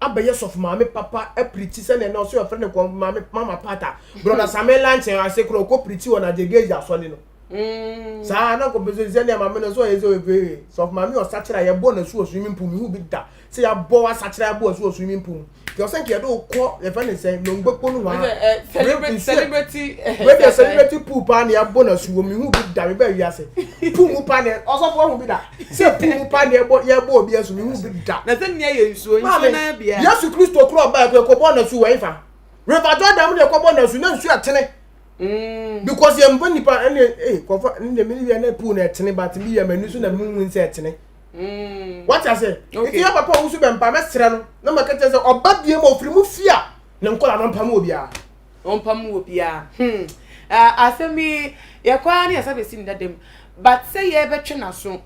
abɛyɛ sɔfo maame papa apirikyi sɛnea na ɔsɛ ɔfrɛ ne kɔn maame mama pata brɔda same lankyɛn ase korɔ ɔkɔ pirikyi wɔ nagyegezi asɔre no mm. saa na nkɔpɛ sɛ sɛnea maame no sɛ ɔyɛ sɛ ɔyɛ sɔfo maame ɔsakyera yɛbɔ n'asu wɔ swimming pool mehu bi da sɛ yɛabɔ wasakyera yɛabɔ asu wɔ swimming pool nti ɔsɛ nka yɛde wokɔ yɛfɛ ne sɛn nongbekpo no hɔ a celebrity wei deɛ celebrity pool paa na yɛabɔ n'asu wɔ mehu bi da mebɛ wiase pool mu paa na ɔsɔfo ahu bi da sɛ pool mu paa na yɛbɔ yɛbɔ obi asu mehu bi da na sɛ nea yɛ nsuo nsuo na bia Yesu Kristo koro ɔbaa ɛkɔ ɛkɔbɔ n'asu wɔ ɛfa River Jordan mu na ɛkɔbɔ n'asu na nsuo ɛtene mm. because yɛn mbɔ nipa ɛne ee kɔfɔ ɛne deɛ mi yɛ ne pool na ɛtene but mi yɛ m'ani so na mi hu nsɛ ɛtene Mm. Wate ase? Nti yɛ papa owusu bɛ mpa mɛsrɛ no na maka kyerɛ sɛ ɔba bie ma ofiri mu fie a ne nkɔla no ɔmpam wɔ biara. Ɔmpam wɔ biara. Hmm. Uh, asɛm yi yɛkɔ ara ne yɛsa bɛsi ne dada mu but sɛ yɛbɛtwe n'aso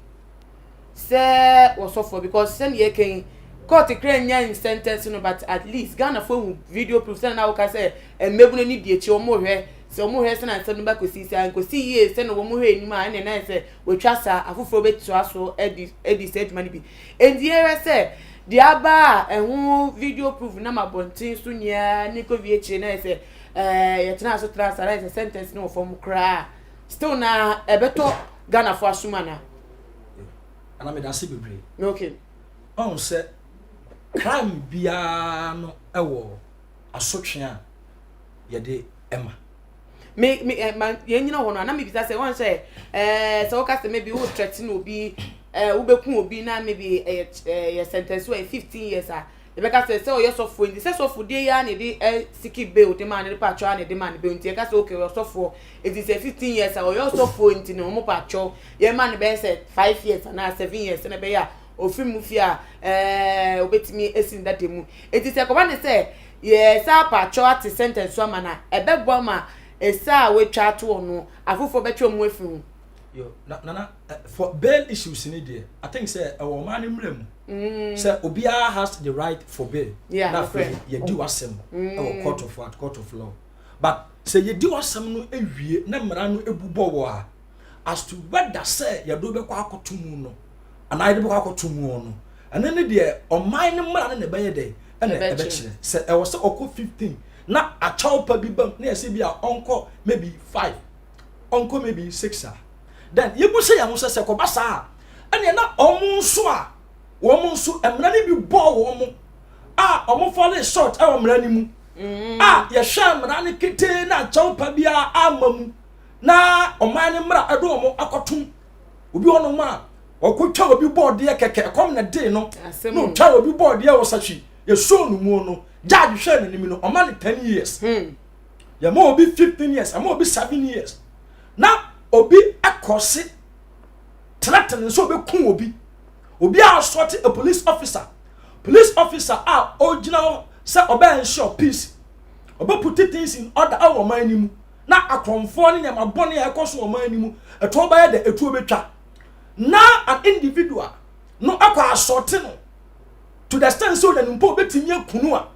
sɛ wɔsɔfoɔ because sɛne yɛka yi court kra nya sentence no but at least Ghana fo hu video proof sɛ na woka sɛ mmabunu ani di akyi wɔn hwɛ sɛ wɔn hwɛ sɛ na nsɛm no bɛkɔsi sɛ ankɔsi yie sɛ na wɔn hwɛ anim a ɛna ɛna sɛ Wɔatwa saa, afoforɔ bɛtoa so adi adi saa adwuma no bi. Enti yɛhwɛ sɛ deɛ aba a ɛho video proof nam abɔnten so nyinaa ne kɔwie akyire na yɛ sɛ ɛɛ yɛtena so tra saa na yɛ sɛ sentence no wɔ fam koraa still na ɛbɛtɔ Ghanafoɔ asom anaa? Ana meda ase bebree. Okay. Ɔn sɛ crime biara no ɛwɔ asotwe a yɛde ɛma. me me eh, ma yɛn nyina hɔ no na mebisa sɛ wɔn sɛ ɛɛ sɛ wɔka sɛ maybe wo threaten obi ɛɛ wobɛku obi na maybe ɛyɛ ɛyɛ sentence wɔ 15 years a yɛbɛka sɛ sɛ ɔyɛ sɔfoɔ nti sɛ sɔfo deɛ yɛ a na yɛde ɛ siki bail de ma ne de paatwɔ a na yɛde ma ne bail nti yɛka sɛ okay ɔyɛ sɔfoɔ nti sɛ 15 years a ɔyɛ sɔfoɔ nti na wɔn paatwɔ yɛn ma ne bɛyɛ sɛ 5 years anaa 7 years na ɛbɛyɛ a ofiri mu fie a ɛɛ obetumi esi ne dada mu nti sɛ kɔba ne sɛ Yɛ saa paatwɔ ate sentence so ama no a, ɛbɛboa ma ɛsa a woatwa ato hɔ no, afoforɔ bɛtwe wɔn ho afiri ho. Yo, na nana eh, for bail issues ni deɛ, I think sɛ ɛwɔ ɔman no mmerɛ mu mm. sɛ obiara has the right for bail. Yeah, na afei yɛdi w'asɛm mm. ɛwɔ court of what court of law. But sɛ yɛdi w'asɛm no ewie na mmara no ebu bɔ wɔ a, as to whether sɛ yɛde wo bɛkɔ akɔto mu no anaa yɛde bɛkɔ akɔto mu no, ɛno ne deɛ ɔman no mmara no na ɛbɛyɛ dɛ ɛna ɛbɛkyerɛ sɛ ɛwɔ sɛ ɔkɔ 15 na akyɛw pa bi bam na yɛsɛ bi a ɔnkɔ maybe 5 ɔnkɔ maybe 6 a then yɛbu sɛ yɛn ho sɛ sɛ kɔba saa a ɛneɛ na ɔmo nso a wɔn nso mmara no bi bɔɔ wɔn a wɔn fall short ɛwɔ mmara no mu mm. a yɛhwɛ mmara no ketee na akyɛw pa biara ama mu na ɔman no mmara ɛde wɔn akɔtom obi hɔnom a ɔkɔtwa obi bɔɔdeɛ kɛkɛ ɛkɔm na dee no na ɔtwa obi bɔɔdeɛ wɔ sahwi yɛsoo no mu no judge hwɛ n'anim no ɔma no 10 years hmm. yɛma obi 15 years ɛma obi 7 years na obi ɛkɔ se threaten nso ɔbɛku obi obi a assault a police officer police officer a ɔgyina hɔ sɛ ɔbɛ ensure peace ɔbɛ put things in order ɛwɔ ɔman no mu na akorɔmfoɔ ne nneɛma bɔne a ɛkɔ so ɔman no mu ɛtoɔ bɛyɛ dɛ ɛtuo bɛtwa na an individual no akɔ asɔte no to the extent sɛ ɔnya no mpo ɔbɛtumi akunu a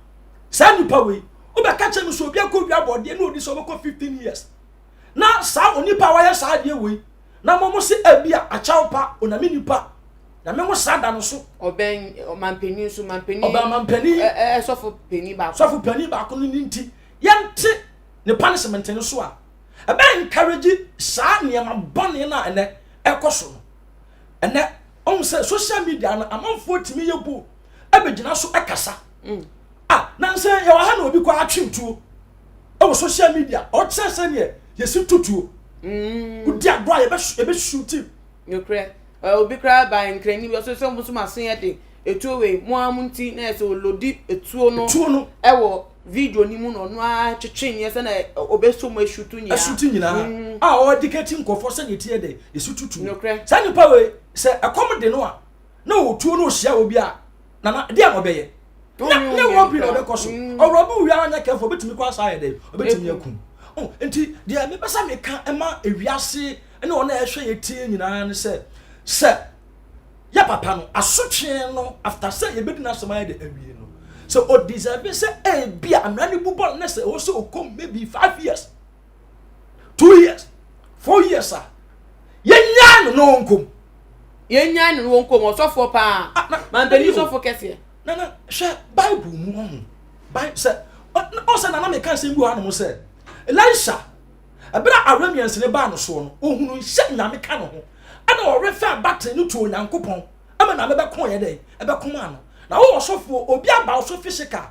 saa nipa wei wobɛka kyerɛ no sɛ obi akɔ wia bɔdeɛ na ɔdi sɛ ɔbɛkɔ 15 years na saa onipa a wayɛ saa adeɛ wei na mo mo se ebi a akyɛw pa onyame nipa nyame ho saa da no so ɔbɛn ɔmanpanin so manpanin ɔbɛn ɔmanpanin ɛɛ sɔfo panin baako sɔfo panin baako no ne nti yɛnte ne punishment no so a, ɛbɛ encourage saa nneɛma bɔne no a ɛnɛ ɛkɔ so no. Ɛnɛ ɔhu sɛ social media no amanfoɔ tumi yɛ bold ɛbɛgyina so ɛkasa. Mm. Ah, nansɛ yɛwɔ ha na obi kɔ atwe tuo ɛwɔ social media ɔkyerɛ sɛdeɛ yɛsi tutuo. Mm. Wodi agorɔ a yɛbɛshuti. Nokorɛ, obi koraa baa nkrani bi ɔsɛ sɛ mo nso mo aso yɛ den etuo wei mo ara mo nti na yɛ sɛ olodi etuo no etuo no ɛwɔ video ni mu na ɔno ara twetwe neɛ sɛ na ɔbɛso mu esutu nyinaa esutu nyinaa mm. a ɔdikɛti nkɔfoɔ sɛ ne ti yɛ dɛ esutu tuo nokorɛ saa nipa wei sɛ ɛkɔm de no a na ɔwɔ tuo no ɔhyia obi a nana deɛ na ɔbɛyɛ na ne rɔbi na ɔbɛkɔ so ɔrɔbi mm. wia ɔnyɛ kɛfo ɔbɛtumi kɔ asa ayɛ dɛ ɔbɛtumi akum oh, nti deɛ mepɛ sɛ meka ɛma ewiase ne wɔn a ɛhwɛ yɛ tie nyinaa ne sɛ sɛ yɛ papa no asotwe no after sɛ yɛbɛdi n'asɛm ayɛ de awie no. Sɛ o deserve sɛ ebi a mmara no bu bɔ no na sɛ ɛwɔ sɛ ɔkɔm maybe 5 years, 2 years, 4 years a, yɛnyaa no na ɔnkɔm. Yɛnyaa no na ɔnkɔm, ɔsɔfoɔ paa. Ah, mampanin sɔfo kɛseɛ. Nana, hwɛ, Bible mu ɔho sɛ ɔsɛ nana meka nsɛm bi wɔ hanom sɛ Elisha, ɛberɛ a Arameans ne baa no soɔ no, ɔhunu sɛ Nyame ka ne ho, ɛna ɔrefa battle no to Onyankopɔn ama Nyame bɛko yɛ dɛn ɛbɛko maa no. Na wowɔ sɔfoɔ, obi aba wo so physical,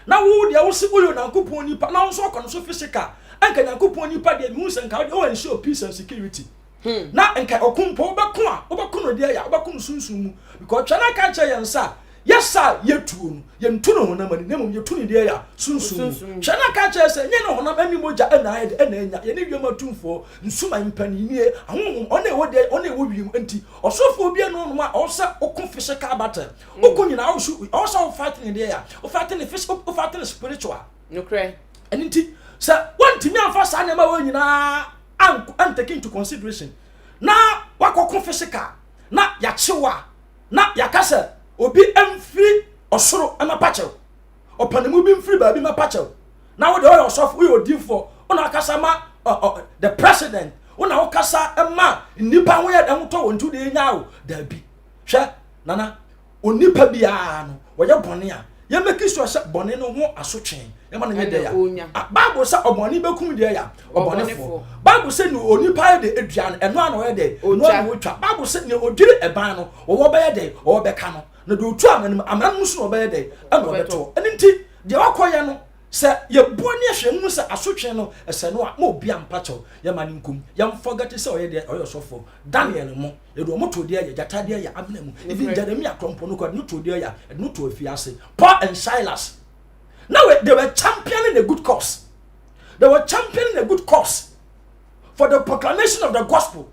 na wo deɛ wo se woyɛ Onyankopɔn nipa, na wo nso ɔkɔ no so physical, ɛnka Nyankopɔn nipa deɛ, mehu sɛ nka wo deɛ wowɔ ensure peace and security na nka ɔko mpo wobɛko a, wobɛko no deɛ yɛ a wobɛko no sunsum mu, because twɛ no aka kyerɛ yɛn sɛ yɛsa yɛtuo no, yɛntu no honam ani, na mmom yɛtu ne deɛ yɛ a sunsum mu. Twɛ no aka kyerɛ sɛ nyɛ ne honam ani mogya ɛna ayɛ de ɛna anya yɛne wiem atumfoɔ nsuma mpanyinie ahohom ɔne ɛwɔ deɛ ɔne ɛwɔ wiem. Nti ɔsɔfoɔ bi ɛno nom a ɔwɔ sɛ woko physical battle, woko nyinaa, ɔwɔ sɛ wo fight ne deɛ yɛ a wo fight ne physical, wo fight ne spiritual. Ɛno nti sɛ wontumi amfa saa nneɛma wɔ nyinaa antake into consideration na wakɔko physical na yɛakyew a, na yɛaka sɛ obi mfiri ɔsoro ɛmɛpa kyɛw, ɔpanimu bi mfiri baabi mɛpa kyɛw, na wode ɔyɛ ɔsɔfo, woyɛ odiifoɔ, wona akasa ma the president, wona wokasa ma nnipa ho yɛ dɛn tɔ wɔ, nti wode yɛnya wo daabi. Hwɛ nana, onipa biara no wɔyɛ bɔne a, yɛmake sure sɛ bɔne no ho asotwe yɛma no nyɛ dɛ ya. Ah, Bible sɛ ɔbɔne bɛkum deɛ ya ɔbɔnefoɔ. Bible sɛ ne onipa yɛ de adua no, ɛno a na ɔyɛ dɛ ɛno a na ɔtwa. Bible sɛ ne ɔdwiri ɛban no, wɔwɔ bɛyɛ dɛ wɔwɔ bɛka no, na deɛ ɔtu amena no mu, amena no mu so na ɔbɛyɛ dɛ ɛna ɔbɛtoɔ. Ɛno nti deɛ wakɔyɛ no, sɛ yɛboa ne ahwɛ hu sɛ asotwe no ɛsɛ no a, ma obi ampa kyɛw, yɛma no nkom, yɛmforget sɛ ɔyɛ deɛ ɔyɛ ɔsɔfoɔ. Daniel mo yɛde ɔmo to deɛ yɛ gyata deɛ yɛ amena mu, even Jeremia krɔmpɔ no kɔ yɛde no to deɛ yɛ yɛde no to afiase. Paul and Silas now, they were championing a good cause. They were championing a good cause for the proclamation of the gospel,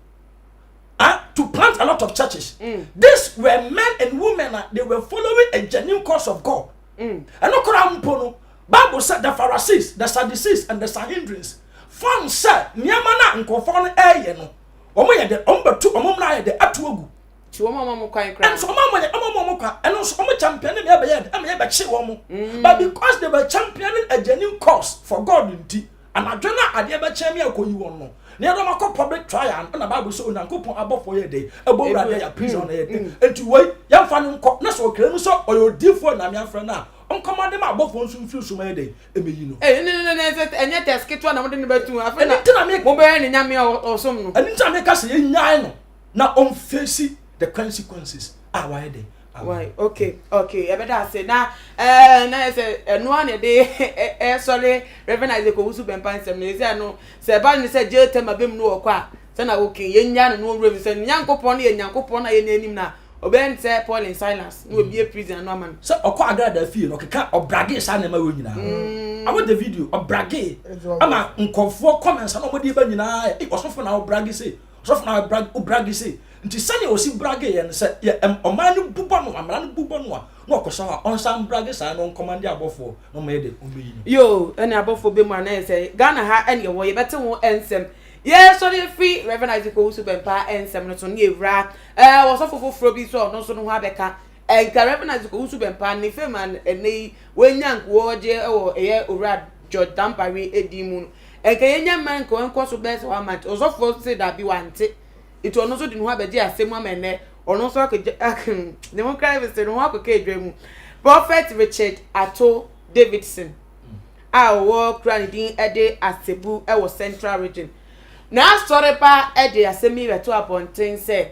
to plant a lot of churches. These were men and women, they were following a genuine cause of God. Ɛno koraa mpo no, Bible said the Pharisees, the Sadducees and the Sanhedrins found sɛ nneɛma no a nkurɔfoɔ no ɛreyɛ no, wɔn yɛ de wɔn bɛtu wɔn mmara yɛ de ato agu. Ti wɔn ama mo kwan koraa. Ɛnso wɔn ama wɔn ama wɔn kwan, ɛno nso wɔn championing yɛ bɛyɛ de ɛma yɛ bɛkye wɔn, but because they were championing a genuine cause for God nti, anadwo no adeɛ bɛkyɛn mi akɔyi wɔn no na yɛde wɔn akɔ public trial no, ɛna Bible sɛ Onyankopɔn abɔfoɔ yɛ de ɛbɔ wura deɛ yɛ prison no yɛ de. Nti wei yɛmfa no nkɔ na sɛ ɔkra mu sɛ ɔyɛ odiifoɔ Nyame afrɛ no a, ɔnkɔmade ma abɔfoɔ nso mfiri so ma yɛ de ɛmɛyi no. Ee, ne ne ne sɛ ɛnyɛ test ketewa na mode ne bɛtu afei na ɛno nti na me mobɛyɛ ne Nyame a ɔsom no. Ɛno nti na meka sɛ yɛnyae no na ɔmface the consequences a wayɛ de. Why? Okay. Ɛbɛda ase na na yɛ sɛ ɛnoa na yɛde ɛsɔre Reverend Isaac Owusu Bɛmpa nsɛm no yɛsɛ no sɛ ɛba ne sɛ jail term abɛm no wɔ kɔ a, sɛ na okay, yɛnya no no ɔwura mu sɛ Nyankopɔn no yɛ Nyankopɔn na yɛn anim na ɔbɛyɛ ne sɛ Paul and Silas na obie prison ano ama no. Sɛ ɔkɔ Agrada fie no, ɔkeka ɔbrag saa nneɛma wɔ nyinaa. Awɔ the video ɔbrag ama nkɔfoɔ comments na ɔmɔde ba nyinaa ɛ ɔsɔfo na ɔbrag se, ɔsɔfo na ɔbrag, ɔbrag se. Nti sɛnea ɔsi brag yɛ no, sɛ yɛ ɔman no bubɔ no, amara no bubɔ no a, na ɔkɔsa hɔ a, ɔnsan brag saa na ɔnkɔmande abɔfoɔ na ɔmo yɛ de ɔmbɛyi no. Yo, ɛne abɔfoɔ bɛ mu a, na yɛ sɛ Ghana ha ɛne ɛwɔ yɛbɛte ho nsɛm. Yɛsɔre firi Reverend Isaac Owusu Bɛmpa nsɛm no so ne yɛwura wɔsɔfo foforɔ bi so a ɔno nso no ho abɛka. Ɛnka Reverend Isaac Owusu Bɛmpa ne fam a ɛnɛ yi wɔanya nkoɔgye wɔ ɛyɛ Owura George Dampare edin mu no, ɛnka yɛnya mma nka wɔnkɔ so bɛyɛ sɛ one month. Ɔsɔfoɔ se dabi, wante, nti ɔno nso de ne ho abɛgye asɛm ama ɛnɛ ɔno nso akɔgye ne ho kra sɛ ne ho akɔka adwa mu. Prophet Richard Ato Davidson a ɔwɔ kura ne din de Asebu wɔ Central Region n'asɔre ba de asɛm yi bɛto abɔnten sɛ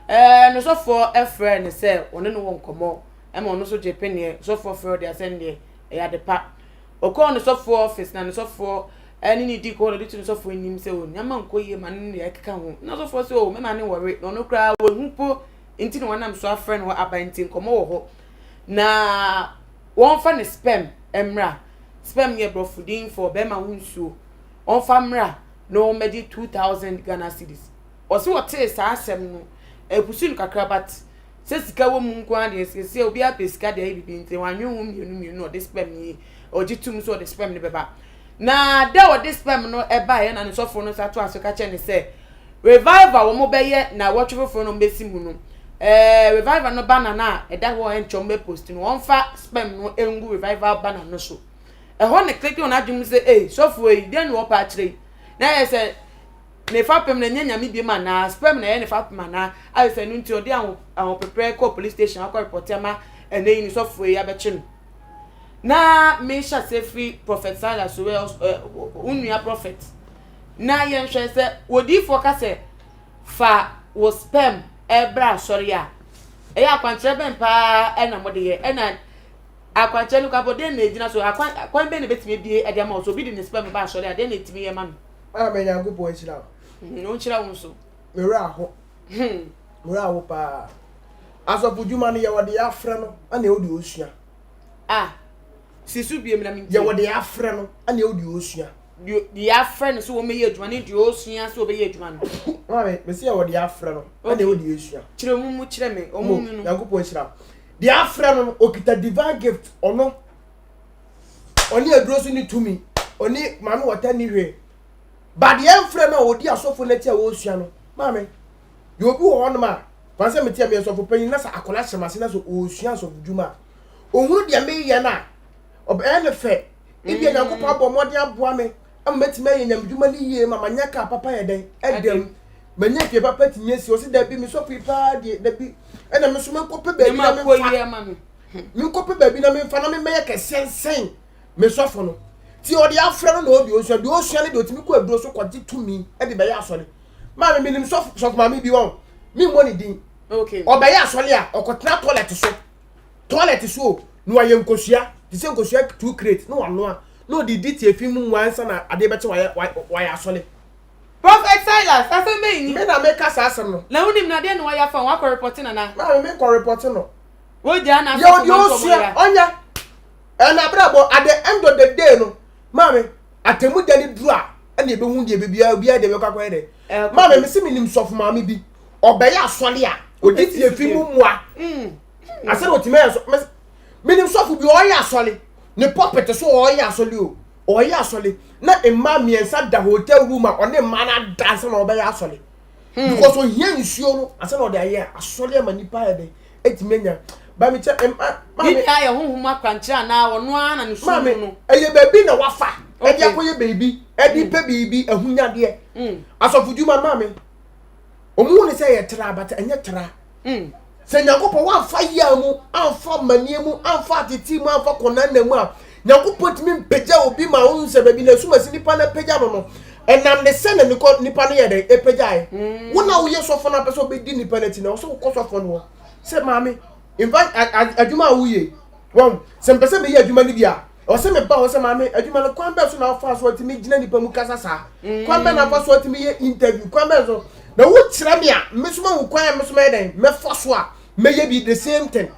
ne sɔfoɔ frɛ no sɛ ɔne no wɔ nkɔmmɔ, ɛma ɔno nso gye peneɛ. Sɔfoɔ frɛ ɔde asɛm deɛ ɛyɛ ade pa. Ɔkɔɔ ne sɔfoɔ office na ne sɔfoɔ ɛne ne di kɔɔ na ɔde to ne sɔfoɔ anim sɛ o nneɛma nkɔ yie ma ne ne ɛkeka ho, na sɔfoɔ sɛ o mɛma ne wɔre na ɔno koraa wɔhu po nti na wɔnam so afrɛ no aba, nti nkɔmmɔ wɔ hɔ na wɔmfa ne sperm mmra. Sperm yɛ borɔfo din for bɛrima ho nsuo. Wɔmfa mmra na wɔmmɛgye 2,000 Ghana cedis. Ɔsɛ wɔtee saa asɛm no, ɛpusu no kakra, but sɛ sika wɔ mu nko ara deɛ, siesie obiara pɛ sika deɛ ayɛ bibi, nti wɔanwe ho mmienu mmienu na ɔde sperm yi ɔgye tum so ɔde sperm no bɛba. Na da ɔde sperm no ɛbaeɛ na ne sɔfoɔ no nsa to aso ka kyerɛ ne sɛ revival wɔn bɛyɛ na wɔtwe foforɔ no bɛsi mu no. Ɛɛ revival no banner no a ɛda hɔ a ɛnkyɛ wɔbɛ post no, wɔmfa sperm no ngu revival banner no so. Ɛhɔ na click wɔn adwene mu sɛ, ei, sɔfoɔ yi, deɛn na wɔpɛ akyerɛ yi? Na ɛyɛ sɛ ne fapem no ɛnyɛ nyame biom anaa? Sperm na ɛyɛ ne fapem anaa? Ayɛ sɛ ɛno nti ɔde aho ahopeprɛ kɔɔ police station akɔ report ama ɛnɛ yi ne sɔfoɔ yi abɛkye no. Na mehyɛ aseɛ firi Prophet Silas so, wo nua prophet, na yɛnhwɛ sɛ odiyifoɔ ka sɛ fa wo sperm bra asɔre a, ɛyɛ akwankyerɛ bɛn paa na mode yɛ? Ɛna akwankyerɛ no koraa dɛn na egyina so? Akwan kwan bɛn na ebetumi abie de ama wo? Sɛ obi de ne sperm ba asɔre a, dɛn na etumi yɛ ma no? Maame Nyankopɔn nhyira wo. Mm, ɔnhyira wo nso. Me werɛ aho. Hmm. Me werɛ aho paa. Asɔfo dwuma no yɛwɔ deɛ afrɛ no ɛna ɛwɔ deɛ ɔsua. Ah, si so biem na mentie. Yɛwɔ deɛ afrɛ no ɛna ɛwɔ deɛ ɔsua. Deɛ afrɛ no sɛ wɔmmɛyɛ adwuma ne deɛ ɔsua sɛ ɔbɛyɛ adwuma no. Maame, mesi yɛwɔ deɛ afrɛ no ɛna ɛwɔ deɛ ɔsua. Kyerɛ mu mu kyerɛ me, ɔmo mu no. Nyankopɔn nhyira. Deɛ afrɛ no no, ɔkita divine gift, ɔno ɔne aduro so ne tumi, ɔne maame wɔta ni hwee. Ba deɛ mfrɛ no a ɔdi asɔfo no akyi a wɔresua no, maame, deɛ obi wɔ hɔnom a, kwan sɛ mete a meyɛ sɔfo panyin na sɛ akwadaa hyɛ m'ase na sɛ ɔresua asɔfo dwuma a, ɔhunu deɛ meyɛ no a, ɔbɛyɛ no fɛ. Ebia mm. Nyankopɔn abɔ mmɔden aboa me ama matumi ayɛ nyamedwuma no yie ma manya kaa papa yɛ dɛn ɛdam. Manya fie papa tumi asi. Ɔse dabi me sɔfo yi paa deɛ dabi. Ɛna me nso menkɔpɛ baabi na memfa. Menkɔpɛ baabi na memfa na memmɛyɛ kɛseɛ nsɛn me sɔfo no. Ti ɔde afrɛ no na ɔde ɔsua. Deɛ ɔsua no deɛ ɔtumi kɔ aduro so kɔgye tumi de bɛyɛ asɔre. Maame menim sɔfo sɔfo maame bi wɔn. Memmɔ ne din. Ɔbɛyɛ asɔre a ɔkɔtena toilet so. Toilet so o, na wayɛ nkosua te sɛ nkosua two crate na wanoa na ɔde di tiafi mu nwa ansa na adeɛ bɛkye wayɛ wayɛ asɔre. Prophet Silas, asɛm bɛn ni? Me na meka saa asɛm no. Na wonim no, adeɛ na wayɛ afa ho, wakɔ repɔte no anaa? Maame, menkɔ repɔte no. Wogyaa no Yɛ asafo ɔdeɛ ma nso ɔmo ɔsua, yera. ɔnyɛ. Ɛna abrabɔ, at the end of the day no, maame, atemu da no duru a, ɛna yɛbɛhu deɛ bɛbiara, obiara deɛ bɛkɔ akɔyɛ dɛ. Ɛkɔ. Maame, mese menim sɔfo maame bi, ɔbɛyɛ asɔre a, ɔdi tiafi mu mmoa. Asɛ na ɔtumi ayɛ sɔ, menim sɔfo bi, ɔyɛ asɔre, ne pulpit so ɔyɛ asɔre o, ɔyɛ asɔre, na mmaa mmiɛnsa da hotel room a ɔne mmaa no ada ansa na ɔbɛyɛ asɔre. Because ohia nsuo no ansa na ɔde ayɛ asɔre ama nipa ayɛ dɛ, etumi anya. Ba mi kyɛ mma maame. Ne nyinaa yɛ honhom akwankyerɛ anaa ɔno ara na ne su mu no. Ɛyɛ baabi na wafa ɛde akɔyɛ baabi ɛde pɛ biribi ahunyadeɛ. Asɔfo dwuma maame. Wɔn hu ne sɛ ɛyɛ tra but ɛnyɛ tra. Sɛ Nyankopɔn wamfa yea mu, amfa amaneɛ mu, amfa atete mu, amfa kɔnanna mu a, Nyankopɔn tumi mpagya obi ma wohu sɛ baabi na asumasi nipa no apagya no no, ɛnam ne sɛ na nipa no yɛ dɛn ɛpagyae. Mm. Wo na woyɛ sɔfo no apɛ sɛ wobɛdi nipa no akyi na ɔsɛ wokɔ sɔfo no hɔ sɛ maame, infa adwuma a woyɛ wɔn sɛ mpɛ sɛ meyɛ adwuma no bi a, ɛwɔ sɛ meba hɔ sɛ maame adwuma no kwan bɛn so na wofa so atumi gyina nipa mu kasa saa mm. kwan bɛn na afa so atumi yɛ interview kwan bɛn so na wokyerɛ me a me so mahu kwan a me so mɛyɛ dɛn mɛfa so a mɛyɛ bi the same thing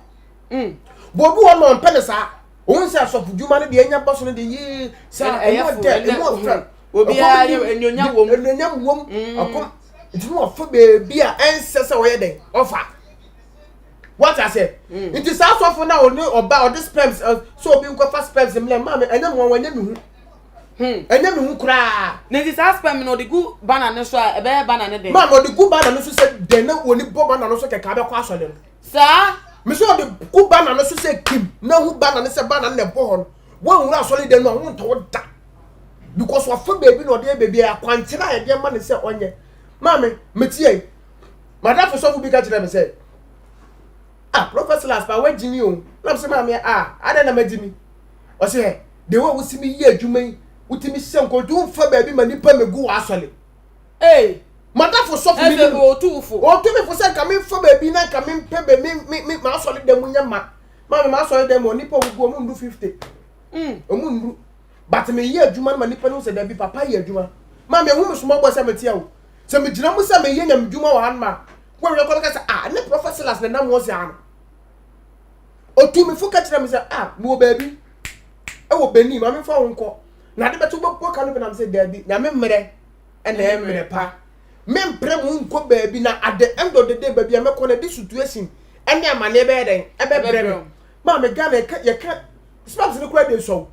mm. bɔ obi wɔ no ɔmpɛ ne saa òun sɛ asɔfo dwuma no deɛ ɛnya bɔ so no deɛ yee sɛ ɛmu ɔdɛ ɛmu ɔfɛ obiara yɛ enuonyam wom enuonyam wom ɔkɔm nti no ɔfa beebi a ɛnsɛ sɛ ɔyɛ dɛn ɔfa wate aseɛ mm. nti saa asɔfo no a ɔne ɔba ɔde sperms sɛ obi nkɔfa sperms mmerɛ maame ɛnyɛ me wɔn ɛnyɛ me hu hmm. ɛnyɛ me hu koraa. na nti saa sperm no ɔde gu bana no so a ɛbɛyɛ bana no dɛn. maame ɔde gu bana no so sɛ dɛn na wɔne bɔ bana no so kɛkɛ abɛkɔ asɔre no. saa. me sɛ ɔde gu bana no so sɛ kim na hu bana no sɛ bana no na ɛbɔ hɔ no wɔnwura asɔre dɛn no a wɔntɔ wo da because wafa baabi na ɔde yɛ baabi a akwankyerɛ a yɛde ama ne sɛ ɔnyɛ maame metie M'adamfo sɔfo bi ka kyerɛɛ me sɛ, Ah, Prophet Silas pa wagyi mi o. Na me sɛ maame ah, adɛn na magyi mi? Ɔsɛ hɛ, de wo a wosi mi yɛ adwuma yi, wotumi hyɛ nkɔntu womfa baabi ma nipa megu w'asɔre. Ee. M'adamfo sɔfo mi nim. Ɔtu wo fo. Ɔtu me fo sɛ nka memfa baabi na nka mempɛ baabi me me me m'asɔre dan mu nyɛ ma. Maame m'asɔre dan mu nipa ogu ɔmo ndu 50. Mm. Ɔmo ndu. But meyɛ adwuma no ma nipa no sɛ dabi papa yɛ adwuma. Maame ehu me somabɔ sɛ meteɛ o. Sɛ megyina mu sɛ meyɛ nyamedwuma wɔ hanom a, wɔhwɛ kɔ bɛka sɛ, ah, ne Prɔfɛt Silas na nam hɔ saa no. Otumifo ka kyerɛ me sɛ, ah, mewɔ baabi ɛwɔ Benin, ma memfa wo nkɔ. Na ade bɛto wobɛbɔ ka no bi nam sɛ, daabi, nyame mmerɛ ɛna ɛyɛ mmerɛ pa. Mempere mo nkɔ baabi na at the end of the day baabi a mɛkɔ no, ɛde situation ɛne amaneɛ bɛyɛ dɛn ɛbɛbrɛ me. Maame Ghana yɛka yɛka sperms no koraa de nsɔw.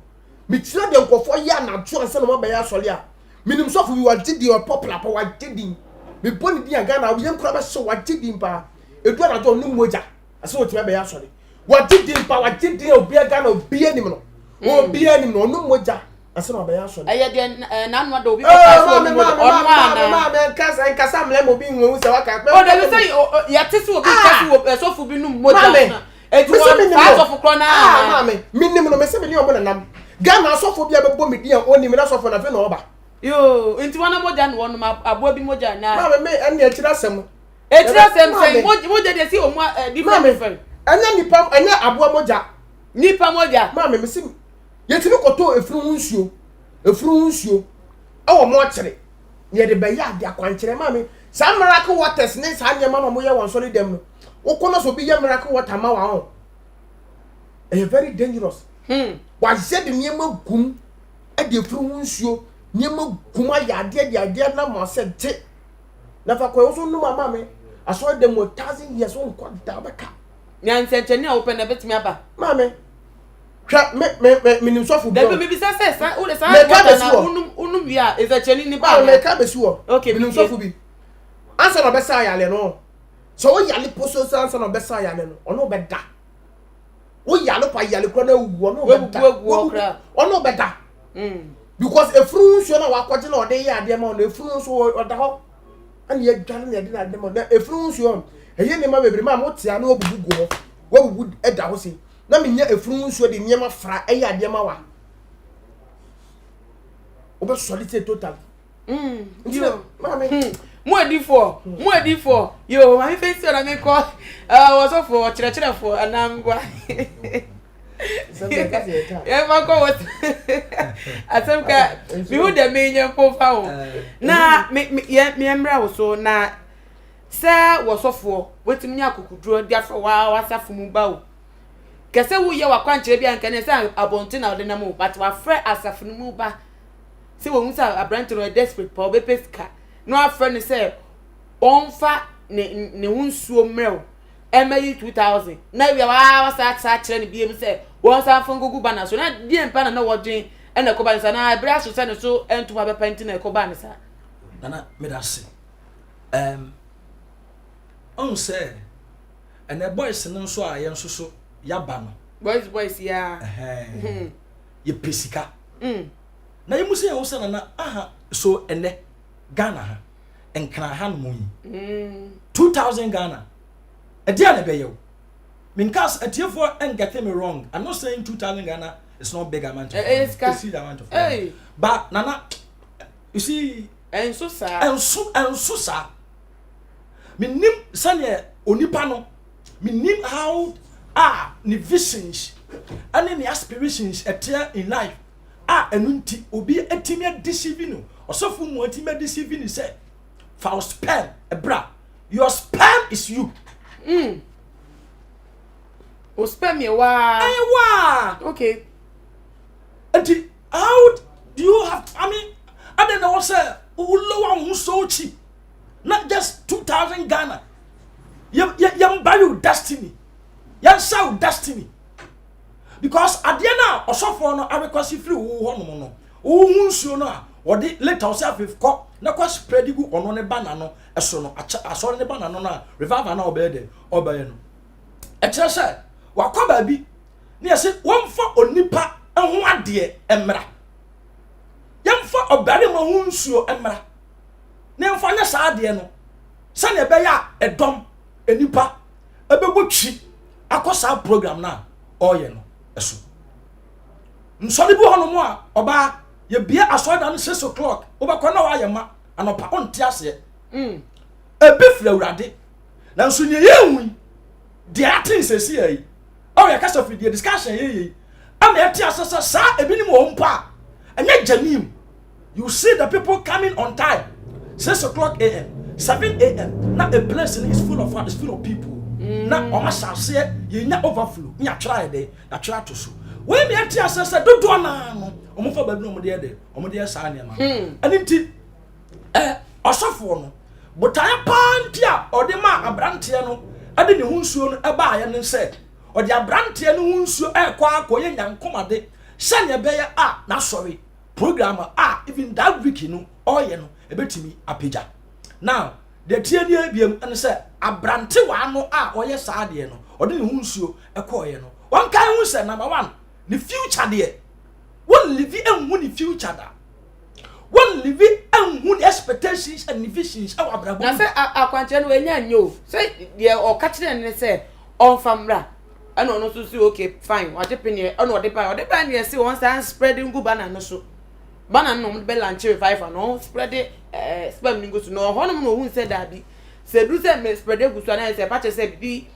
Mekyerɛ deɛ nkurɔfoɔ yɛ anadwo ansa na wɔabɛyɛ asɔre a, Menim sɔfo bi wagye din ɔpɔpla pa wagye din. Mebɔ ne din a Ghana yɛn kura bɛhyɛ wagye din paa. Edu anadwo ɔnom mogya. Ɛsɛ wɔtumi abɛyɛ asɔre. Wagye din pa, wagye din a obiara Ghana obiara nim no. Obiara nim no, ɔnom mogya. Ɛsɛ na ɔbɛyɛ asɔre. Ɛyɛ deɛ eh, n'ano ada obi kɔka sɛ ɔnom mogya ɔno ana. Maame nkasa nkasa mmerɛ ma obi nhu sɛ waka. O dabi sɛ yɛte sɛ obi ka sɛ ɛsɔfo bi nom mogya. Maame, Eti wɔn saa asɔfo korɔ naa. Ah maame, menim no, mesɛ me ne ɔmo nenam. Ghana asɔfo bi a bɛbɔ me din a ɔnim na asɔfo no afei na ɔba. Yoo, nti wɔn mogya na wɔnom aboa bi mogya na. Maame me ɛne akyiri asɛm. Akyiri asɛm sɛn mogya deɛ si wɔn eh, different different. Ɛnyɛ nipa ɛnyɛ aboa mogya. Nipa mogya. Maame me se yɛtumi kɔtɔ efunu ho nsuo efunu ho nsuo ɛwɔ mo akyere na yɛde bɛyɛ ade akwankyerɛ maame saa miracle waters ne saa nneɛma na wɔyɛ wɔn sɔre dɛm no wokɔ na sɛ obi yɛ miracle water ma wa ho ɛyɛ very dangerous. Hmm. Wayɛ de nneɛma gum ɛde efunu ho nsuo nneɛma gum ayɛ adeɛ de adeɛ nam asɛ gye. Na fa kɔ nso nom ama me. Asɔre dɛm wɔ thousand years wo nkɔ da wobɛka. Nea nsɛnkyerɛnne a wopɛ na ɛbɛtumi aba. Maame, hwɛ me me me menim sɔfo bi. Dabi mebisa sɛ sa wo de saa water na wonum wonum wie a nsɛnkyerɛnne ni ba. Maame meka bɛsi hɔ. Okay, menim sɔfo bi. Ansa na ɔbɛsa ayale no. Sɛ wo yale poso sɛ ansa na ɔbɛsa ayale no, ɔno ɔbɛda. Wo yale kwa yale kura na awu ɔno ɔbɛda. Ɔno ɔbɛda. Mm. Because efunu nsuo na wakɔgye na ɔde yɛ adeɛ ma ɔno efunu nso ɔda hɔ ɛna yɛdware na yɛde na ade ma na efunu nsuo ɛyɛ nneɛma bebree maa mo tea na wabubu gu hɔ wabubu ɛda hɔ se na menya efunu nsuo de nneɛma fra ɛyɛ adeɛ ma wa wobɛsɔre sɛ totally. Mm, nti na maame. Hmm. Mo adifoɔ, mo adifoɔ, yoo, maame fɛ si ɔna mi kɔ, ɛɛ wɔsɔfoɔ, ɔkyerɛkyerɛfoɔ, anam gua. Yɛfa kɔ wɔ asɛm ka, mihu dɛ menyɛ mpo fa wo. Na me me yɛ me mmerɛ wo so na sɛ wɔsɔfoɔ wetumi nya akokoduro de afrɛ wa wasafo mu ba o. Kɛsɛ woyɛ wakwankyerɛ bi a nka ne sɛ abɔnten na ɔde nam o, but wafrɛ asafo no mu ba. sɛ wɔhu sɛ aberante no ɔyɛ desperate pa ɔbɛpɛ sika na wafrɛ no sɛ ɔmfa ne ne ho nsuo mmerɛw ɛmɛ yi 2000 na awia waa wasa asa akyerɛ no biem sɛ wɔn san fa nkogu ba na so na deɛ mpa na na wɔdwen ɛna ɛkɔba ne saa na ɛberɛ aso sɛ ne so ntoma bɛpa nti na ɛkɔba ne saa. Nana meda ase um, ɔhu sɛ ɛnɛ boys no nso a yɛn nso so yaba no boys boys ya yɛpɛ sika mm. Na yɛmu sɛ yɛn ho sɛ nana aha so ɛnɛ Ghana ha nkran ha nom yi mm. 2000 Ghana ɛdeɛ a na ɛbɛyɛ wo menka atiefoɔ and get me wrong I'm not saying 2000 Ghana is not big amount of eh, eh, money it's huge amount of money but nana you see ɛnso saa ɛnso ɛnso saa menim sɛdeɛ onipa no menim how a ne visions ɛne ne aspirations ɛteɛ in life a ɛno nti obi atumi adeceive no ɔsɔfo mu atumi adeceive no sɛ fa wo sperm bra your sperm is you. Mm. O sperm yɛ waa. Ɛyɛ waa. Okay. Nti how do you have I mean adɛn na wɔ sɛ wo lower wo ho so cheap na just 2000 Ghana yɛ yɛ yɛn bury wo destiny yɛn sell wo destiny. Because adeɛ no a ɔsɔfoɔ no arequest firi wo hɔ nom no, wo ho nsuo no a wɔde later ɔsɛ afei kɔ na kɔ spread gu ɔno ne ba n'ano so no, asɔre ne ba n'ano no a revival no a ɔbɛyɛ dɛ ɔbɛyɛ no. Ɛkyerɛ sɛ wakɔ baabi ne yɛse wɔmfa onipa ho adeɛ mmra. Yɛmfa ɔbarima ho nsuo mmra na yɛmfa nyɛ saa adeɛ no sɛdeɛ ɛbɛyɛ a ɛdɔm nnipa ɛbɛbɔ twi akɔ saa program no a ɔreyɛ no so. Nsɔre bi wɔ hɔnom a ɔbaa yɛbie asɔredan no six o'clock wobɛkɔ na wayɛ ma anɔpa wonte aseɛ. Mm. Ebi firi awurade nanso nea yɛhu yi deɛ ate nsɛsi yɛ yi ɛwɔ yɛ kasa firi deɛ discussion yɛ yi ama yɛte ase sɛ saa ebinom wɔ mpo a ɛnyɛ genuine You see the people coming on time, 6 o'clock a.m., 7 a.m. Now a place is full of is full of people. Mm. Na wɔn ahyɛ aseɛ yɛnya overflow ne yɛatwerɛ ayɛ dɛ yɛatwerɛ ato so. Wɔn mi ɛte aseɛ sɛ dodoɔ naa no wɔn fa baabi na wɔn de yɛ dɛ wɔn de yɛ saa nneɛma. Hmm. Ɛne nti ɛ ɔsɔfoɔ no botaeɛ paa nti a ɔde maa aberanteɛ no ɛde ne ho nsuo no ɛbaayɛ ne sɛ ɔde aberanteɛ no ho nsuo ɛrekɔ akɔyɛ nyankomade sɛnea ɛbɛyɛ a n'asɔre program a even that week no ɔyɛ no ɛbɛtumi apagya now. Deɛ ɛteɛ nie biom ne sɛ aberantewaa no a ɔyɛ saa adeɛ no, ɔde ne ho nsuo kɔeɛ no, ɔnkae ho sɛ number one, ne future deɛ, wɔn live nhu ne future da. Wɔn live nhu ne expectations and ne visions ɛwɔ abrabɔ mu. Na sɛ akwankyerɛ no wanya nyɛ o, sɛ deɛ ɔka kyerɛ no ne sɛ ɔmfa mmra, ɛna ɔno nso si okay fine, wagye peneɛ, ɛna ɔde bae, ɔde bae no yɛ se wɔn san spread ngu banner no so. Banner no na wɔde bɛ launch revival no, wɔn spread ɛɛ sperm no ngu so, na ɔhɔnom na ohun sɛ daabi, sɛ eduru sɛ me spread egu so a na yɛ sɛ ɛpa kyerɛ sɛ bibi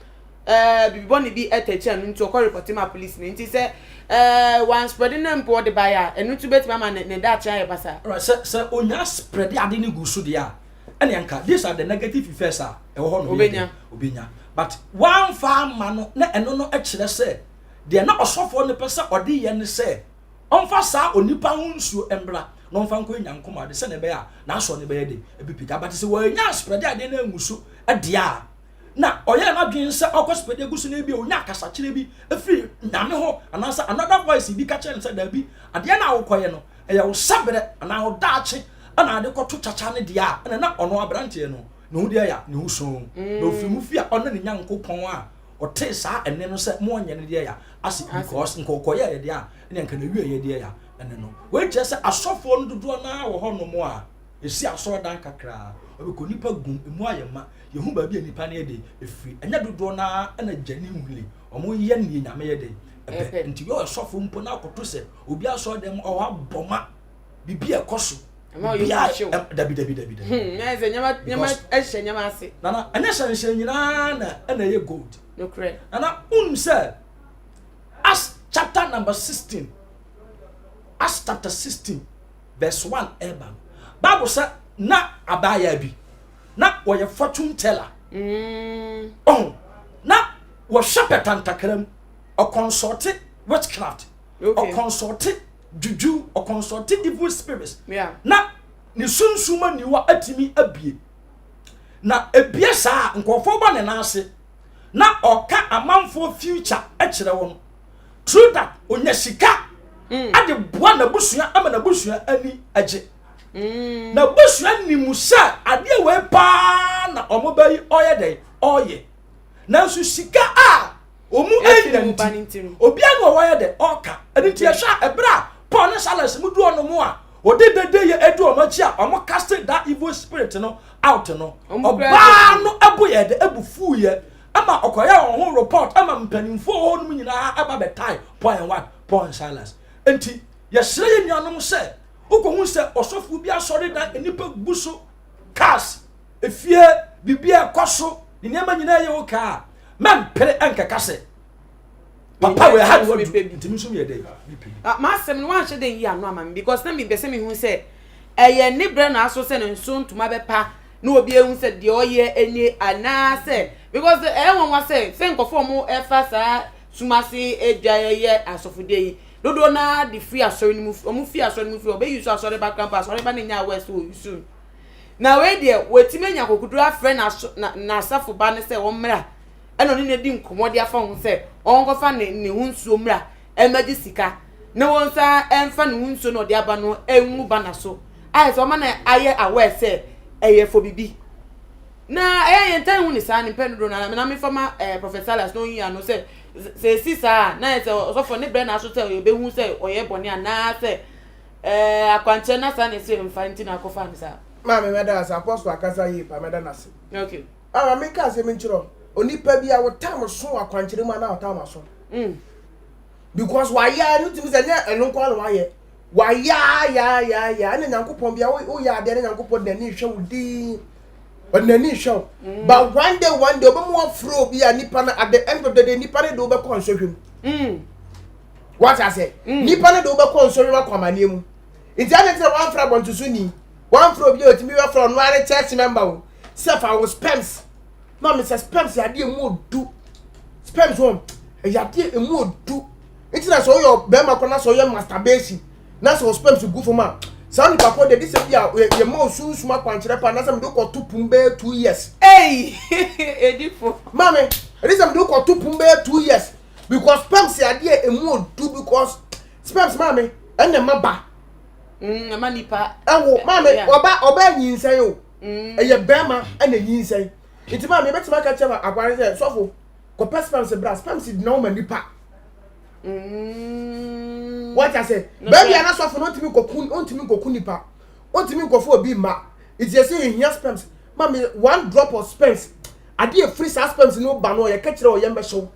ɛɛ bibi bɔne bi ɛtɔ akyi a no nti ɔkɔ report ma police no, nti sɛ ɛɛ wɔn spread no mpo ɔde baeɛ a, ɛno nso betumi ama ne ne daakye ayɛ basaa. Alright, sɛ sɛ onya spread ade no gu so deɛ a, ɛne anka these are the negative effects a ɛwɔ hɔ no Obenya. obenya, but wɔamfa amma no na ɛno no kyerɛ sɛ deɛ na ɔsɔfoɔ no pɛ sɛ ɔde yɛ ne sɛ Ɔmfa saa onipa ho nsuo mmra na ɔmfa nkɔyɛ Nyankopɔn ade sɛdeɛ ɛbɛyɛ a n'asɔre no bɛyɛ den, ɛbɛpagya. But sɛ wannya asprɛde adeɛ no angu so deɛ a, na ɔyɛɛ n'adwene sɛ ɔkɔ sprɛde agu so na ebia ɔnya akasakyerɛ bi firi Nyame hɔ anaasɛ another voice bi ka kyerɛ no sɛ daabi, adeɛ no a wokɔyɛ no, ɛyɛ wo sɛberɛ anaa wo daakye na ade kɔto kyakya no deɛ a, ɛna na ɔno aberanteɛ no, ne ho deɛ ya, ne ho soo. Na ɔfiri mu fie a ɔne ne Nyankopɔn a ɔtee saa ɛnne no sɛ moɔnyɛ no deɛ ya ase because nka ɔkɔyɛɛ deɛ a ɛne nka n'awieɛ deɛ ya ɛne no. Wei kyerɛ sɛ asɔfoɔ no dodoɔ no ara wɔ hɔ nom a ɛsi asɔredan kakraa ɔbɛkɔ nipa gum emu ayɛ ma yɛhu baabi a nipa no yɛ de ɛfiri ɛnyɛ dodoɔ no ara ɛna genuinely wɔn yɛ neɛ Nyame yɛ de ɛpɛ nti yɛ ɔsɔfo mpo na akɔto sɛ obi asɔredan mu ɔhɔ abɔ ma biribi a ɛkɔ so biribi a dabi dabi dabi dabi. Hmm, na ɛsɛ nneɛma nneɛma ɛhyɛ nneɛma ase. Nana ɛnyɛ hyɛnhyɛn nyinaa na ɛna ɛyɛ gold. Nokorɛ. Nana wonim sɛ Acts chapter number 16 Acts chapter 16 verse 1 ɛba no Bible sɛ na abaayaa bi na wɔyɛ fortune teller. Mm. Oh, na wɔhwɛ pɛtantakra mu ɔkɔnsɔte witchcraft ɔkɔnsɔte juju ɔkɔnsɔte evil spirits na ne sunsum aniwa atumi abie na ebie saa nkurɔfoɔ ba ne nan ase na ɔka amanfoɔ future kyerɛ wɔn through that onya sika mm. ade boa n'abusua ama n'abusua ani agye mm. n'abusua nim sɛ adeɛ wei paa na wɔn bɛyi ɔyɛ dɛ ɔyɛ nanso sika a Wɔn anya nti, obiara na ɔwɔ yɛ dɛ ɔka. Ɛno nti yɛhwɛ a ɛberɛ a Paul ne Silas mu du ɔnom a wɔde dede yɛ adu wɔn akyi a wɔn cast that evil spirit no out no, ɔbaa no ɛbo yɛ dɛ ɛbu fuu yɛ ɛma ɔkɔyɛ wɔn ho report ɛma mpanimfoɔ wɔ hɔ nom nyinaa ɛba bɛtae Paul and what Paul and Silas. Nti yɛsrɛ yɛn nuanom sɛ wokɔhu sɛ ɔsɔfoɔ bi asɔredan nnipa gu so cars efie biribi a ɛkɔ so ne nneɛma nyinaa yɛ okay a mɛmpere nkɛka sɛ papa wei ha ne wadu nti me nso meyɛ dɛ mepɛ bi. Ah, m'asɛm no wanhyɛ dɛ nyi ano ama me because na mepɛ sɛ mehu sɛ ɛyɛ ne brɛ na aso sɛ ne nso ntoma bɛpa na obi ehu sɛ deɛ ɔyɛ nie anaasɛ because ɛyɛ nwanwa sɛ sɛ nkurɔfoɔ a wɔn ɛfa saa sum ase adwa yɛ asɔfodeɛ yi dodoɔ no ara de firi asɔre no mu wɔn fi asɔre no mu firi wɔbɛyi so asɔre ba koraa mpo asɔre ba no nyɛ aware sɛ wɔyi so Na wei deɛ, watumi anya akokoduru afrɛ n'aso na n'asafo ba no sɛ ɔmmra ɛna ɔne no adi nkɔmmɔ de afa ho sɛ ɔnkɔfa ne ne ho nsuo mmra mmɛgye sika na wɔnsan mfa ne ho nsuo na ɔde aba no ngu bana so ayɛ sɛ ɔma no ayɛ aware sɛ ɛyɛ for bibi na ɛyɛ yɛn ntan hu ne saa ne mpɛn dodoɔ na na mefa ma ɛɛ eh, Prophet Silas na ɔnyi ano sɛ sɛ esi saa na yɛ sɛ ɔsɔfo ne brɛ n'aso sɛ ɔbɛhu sɛ ɔyɛ bɔne anaasɛ Ɛɛ akwankyerɛ na saa na ɛsɛ mfa nti na akɔfa no saa. Maame mɛda ase apostle akasa yie paa mɛda n'ase. Okay. Ah maame nka asɛm nkyerɛ o onipa bi a wo tam so wɔ akwankyerɛ mu anaa ɔtam aso. Mm. Because wayɛ a no tumi sɛ nyɛ ɛno nko ara na wayɛ. Wayɛ a ya ya ya ɛna Nyankopɔn bi a woyɛ adeɛ na Nyankopɔn de n'ani hwɛ wo din. Ɔde n'ani hwɛ wo. Mm. But one day one day ɔbɛmu afuro obi a nipa no at the end of the day nipa no de wobɛkɔ nsɔhwɛ mu. Mm. Wate ase? Mm. Nipa no de wobɛkɔ nsɔhwɛ mu akɔ amaneɛ mu. Nti adi nti na wamfrɛ abɔntoso ni, wamfrɛ obi a otumi bɛfrɛ ɔno ara church member o. Sɛ fa wo sperms. Ma me sɛ sperms yɛ adeɛ emu odu. Sperms wɔn ɛyɛ adeɛ emu odu. Nti na sɛ ɔyɛ bɛrima kɔ na sɛ ɔyɛ masturbation na sɛ sperms gu fam a saa nipa kɔ deɛ de sɛ bi a yɛ ma osunsum akwankyerɛ pa na sɛ mede kɔ to pum bɛyɛ 2 years. Ei, edifo. Maame, ɛde sɛ mede kɔ to pum bɛyɛ 2 years because sperms yɛ adeɛ emu odu because sperms maame ɛna ɛma ba. Ɛma nipa. Ɛwo maame ɔba ɔba nyinsɛn o. Ɛyɛ bɛrima ɛna nyinsɛn. Nti maame ebɛtumi aka kyerɛ akware sɛ sɔfo kɔpɛ sperms bra sperms gyina wo ma nipa. Wate ase? Baabi a na sɔfo no ntumi nkɔku ntumi nkɔku nipa. Ntumi nkɔfo obi mma. Nti yɛsɛ yɛhia sperms. Maame one drop of sperms. Adeɛ efiri saa sperms no ba no yɛka kyerɛ ɔyɛm bɛhyew.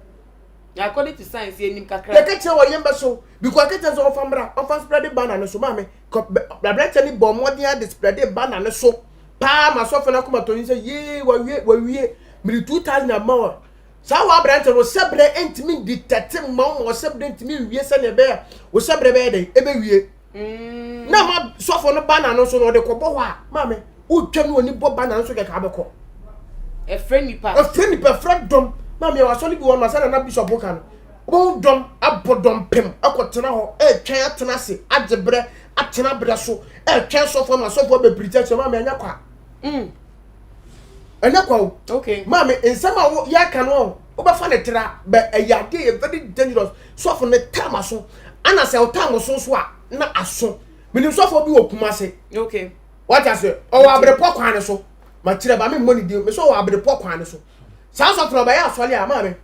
According to science yɛ nim kakra. Yɛka kyerɛ wɔ yɛn bɛso because ɛka kyerɛ sɛ ɔfa mmra ɔfa spread banner no so maame kɔ aberanteɛ no bɔ mmɔden ade spread banner no so paa ma sɔfo no akoma tɔ ne sɛ yee wawie wawie mede 2000 ama wɔ saa wɔ aberanteɛ no ɔhyɛbrɛ ntumi nditɛte mma wo ma ɔhyɛbrɛ ntumi nwie sɛnea ɛbɛyɛ ɔhyɛbrɛ bɛyɛ dɛn ɛbɛwie Mm. Na ma sɔfo no ba n'ano so na ɔde kɔbɔ hɔ a maame wotwa no oni bɔ ba n'ano so kɛkɛ abɛkɔ. Ɛfrɛ nipa. Ɛfrɛ nipa ɛfrɛ dɔm maame ɛwɔ asɔre bi wɔ no asɛ nana bishop ka no wobɛhu dɔm abɔ dɔm pem akɔtena hɔ ɛretwɛn atena ase agye berɛ atena berɛ so ɛretwɛn sɔfo ama sɔfo abɛpirikyi akyerɛ maame ɛnyɛ kwa. Mm. Ɛnyɛ kwa o. Okay. Maame nsɛm a wo yɛka no o wobɛfa ne tra bɛ ɛyɛ adeɛ yɛ very dangerous sɔfo ne tam aso ana sɛ ɔtam so nso a na aso menim sɔfo bi wɔ Kumase. Okay. Wate ase ɔwɔ abrepɔ kwan ne so ma kyerɛ ba me mmɔ ne din me sɛ ɔwɔ abrepɔ kwan ne so saa sɔfo na ɔbɛyɛ asɔre a maame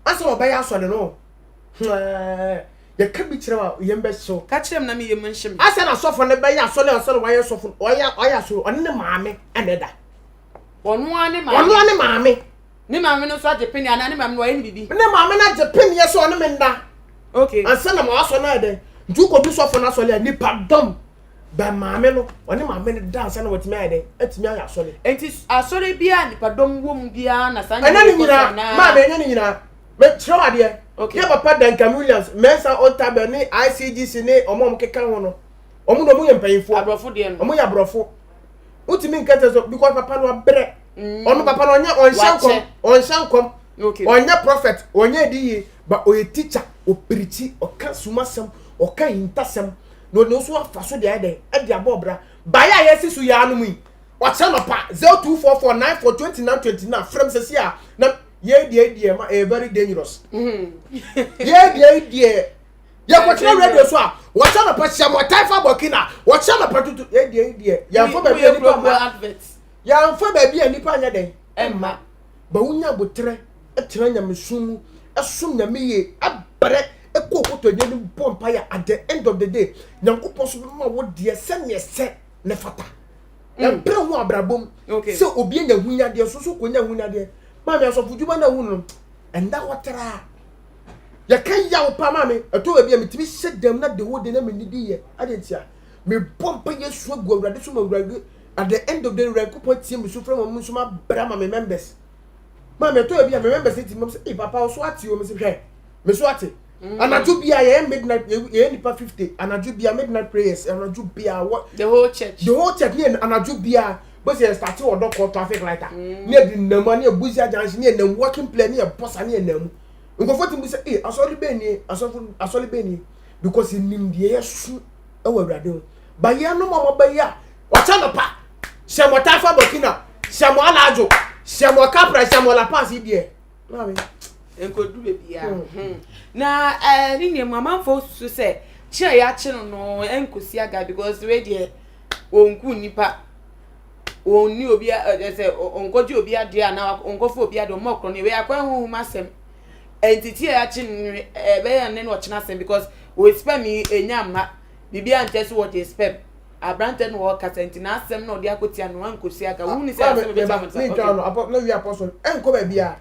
asɛ ɔbɛyɛ asɔre no yɛka bi kyerɛ wa yɛn bɛ hyew. Ka kyerɛ m na me yam nhye me. Asɛ na sɔfo no bɛyɛ asɔre ansa na wayɛ sɔfo ɔyɛ ɔyɛ asɔre ɔne ne maame ɛna ɛda. Ɔno ara ne maame. Ɔno ara ne maame. Ne maame no nso agye pene anaa ne maame no wayɛ ne biribi. Ne maame no agye peneɛ sɛ ɔne me nna. Okay. Ansa na ma wasɔ no ayɛ dɛn. Nti wokɔdu sɔfo no asɔre a nipa dɔm bɛ maame no ɔne maame no da ansa na watumi ayɛ dɛn atumi ayɛ asɔre. Nti asɔre biara nipa dɔm wɔ mu biara na saa nneɛma yi kɔ so anaa? Maame ɛnyɛ ne nyinaa. Mekyerɛ wo adeɛ. Okay. Yɛ papa Duncan Williams, Mensa Otabil ne ICGC ne ɔmo a ɔmo keka ho no. Ɔmo na ɔmo yɛ mpanyinfoɔ. Aborɔfo deɛ no. Ɔmo yɛ aborɔfo. Wotumi nka kyerɛ sɛ because papa no abrɛ. Mm. Ɔno papa no ɔnyɛ ɔnhyɛ nkɔm ɔnhyɛ nkɔm. Okay. Ɔnyɛ prophet ɔnyɛ edi yie but ɔyɛ teacher ɔpirikyi ɔka sumasɛm ɔka hintasɛm na ɔde nso afa so de ayɛ dɛn ɛde abɔ ɔbra. Baeɛ a yɛsi so yɛ anom yi ɔkyerɛ nɔpa 0244 94 29 29 frɛ m sɛsi a na yei deɛ deɛ ma ɛyɛ very dangerous yei deɛ deɛ yɛkɔtena radio so a wɔkyɛ nɔpa hyɛ mo taifa burkina wɔkyɛ nɔpa tutu yei deɛ deɛ yɛmfa baabi a nipa mma yɛmfa baabi a nipa nyɛ dɛn ɛmma ba wonya aboterɛ tena nyamesom mu ɛsom nyame yie abrɛ ɛkɔ kotodwe no bɔ mpaeɛ at the end of the day nyankopɔn so bɛma wo deɛ sɛneɛ sɛ ne fata Ɛmpere ho abrabɔ mu sɛ obi anya ahunyadeɛ so so kɔnya ahunyadeɛ. Maame asɔfo dwuma no ahu no ɛnda hɔ traa. Yɛka yaw pa maame ɛtɔ baabi a metumi hyɛ dɛm na the whole day na menidi yɛ adeɛ ntia. Mebɔ mpa yɛ su agu awurade so ma awurade at the end of the day awurade kopɔn tie me su frɛ ma mo nso ma brɛ ma me members. Maame ɛtɔ baabi a me members ne ti mo sɛ ee papa ɔso ate o me sɛ hwɛ me so ate. Mm. Anadwo bia yɛyɛ midnight yɛyɛ nipa 50 anadwo bia midnight prayers anadwo bia wɔ. The whole church. The whole church ne anadwo bia bó sɛ yɛ start wɔ dɔkɔ traffic light a mm. ne yɛ di nam a ne yɛ busia junction ne yɛ nam working place ne yɛ bɔsa ne yɛ nam nkurɔfoɔ ti mu sɛ ee asɔre bɛn nie asɔfo asɔre bɛn nie because nim deɛ yɛ su ɛwɔ awurade ho ba yɛn no ma mo bɛyɛ a ɔkyɛ no pa hyɛ mo tafa burkina hyɛ mo alajo hyɛ mo kapra hyɛ mo la pass yi deɛ. Maame. Nkodu baabi a. Hmm. hmm. Na ɛɛ eh, ne nea mu amanfoɔ susu sɛ kye a yɛakye no no nkosi aga because wei deɛ wɔnku nnipa wɔnni obi ɛ eh, sɛ ɔnkɔgye obi adeɛ anaa ɔnkɔfa obi adeɛ ɔmmɔ korɔ no wei akɔyɛ honhom asɛm nti kye a yɛakye no no ɛbɛyɛ ne no ɔkyena asɛm because wɔ sperm yi ɛnya mma biribi ankyɛ so wɔgye sperm aberantɛ no ɔkasa nti n'asɛm na ɔde akɔtia no ankosi aga wohu ne sɛ asɛm bɛtumi ama nsa okay no apɔ na wi apɔsol ɛnkɔ baabi a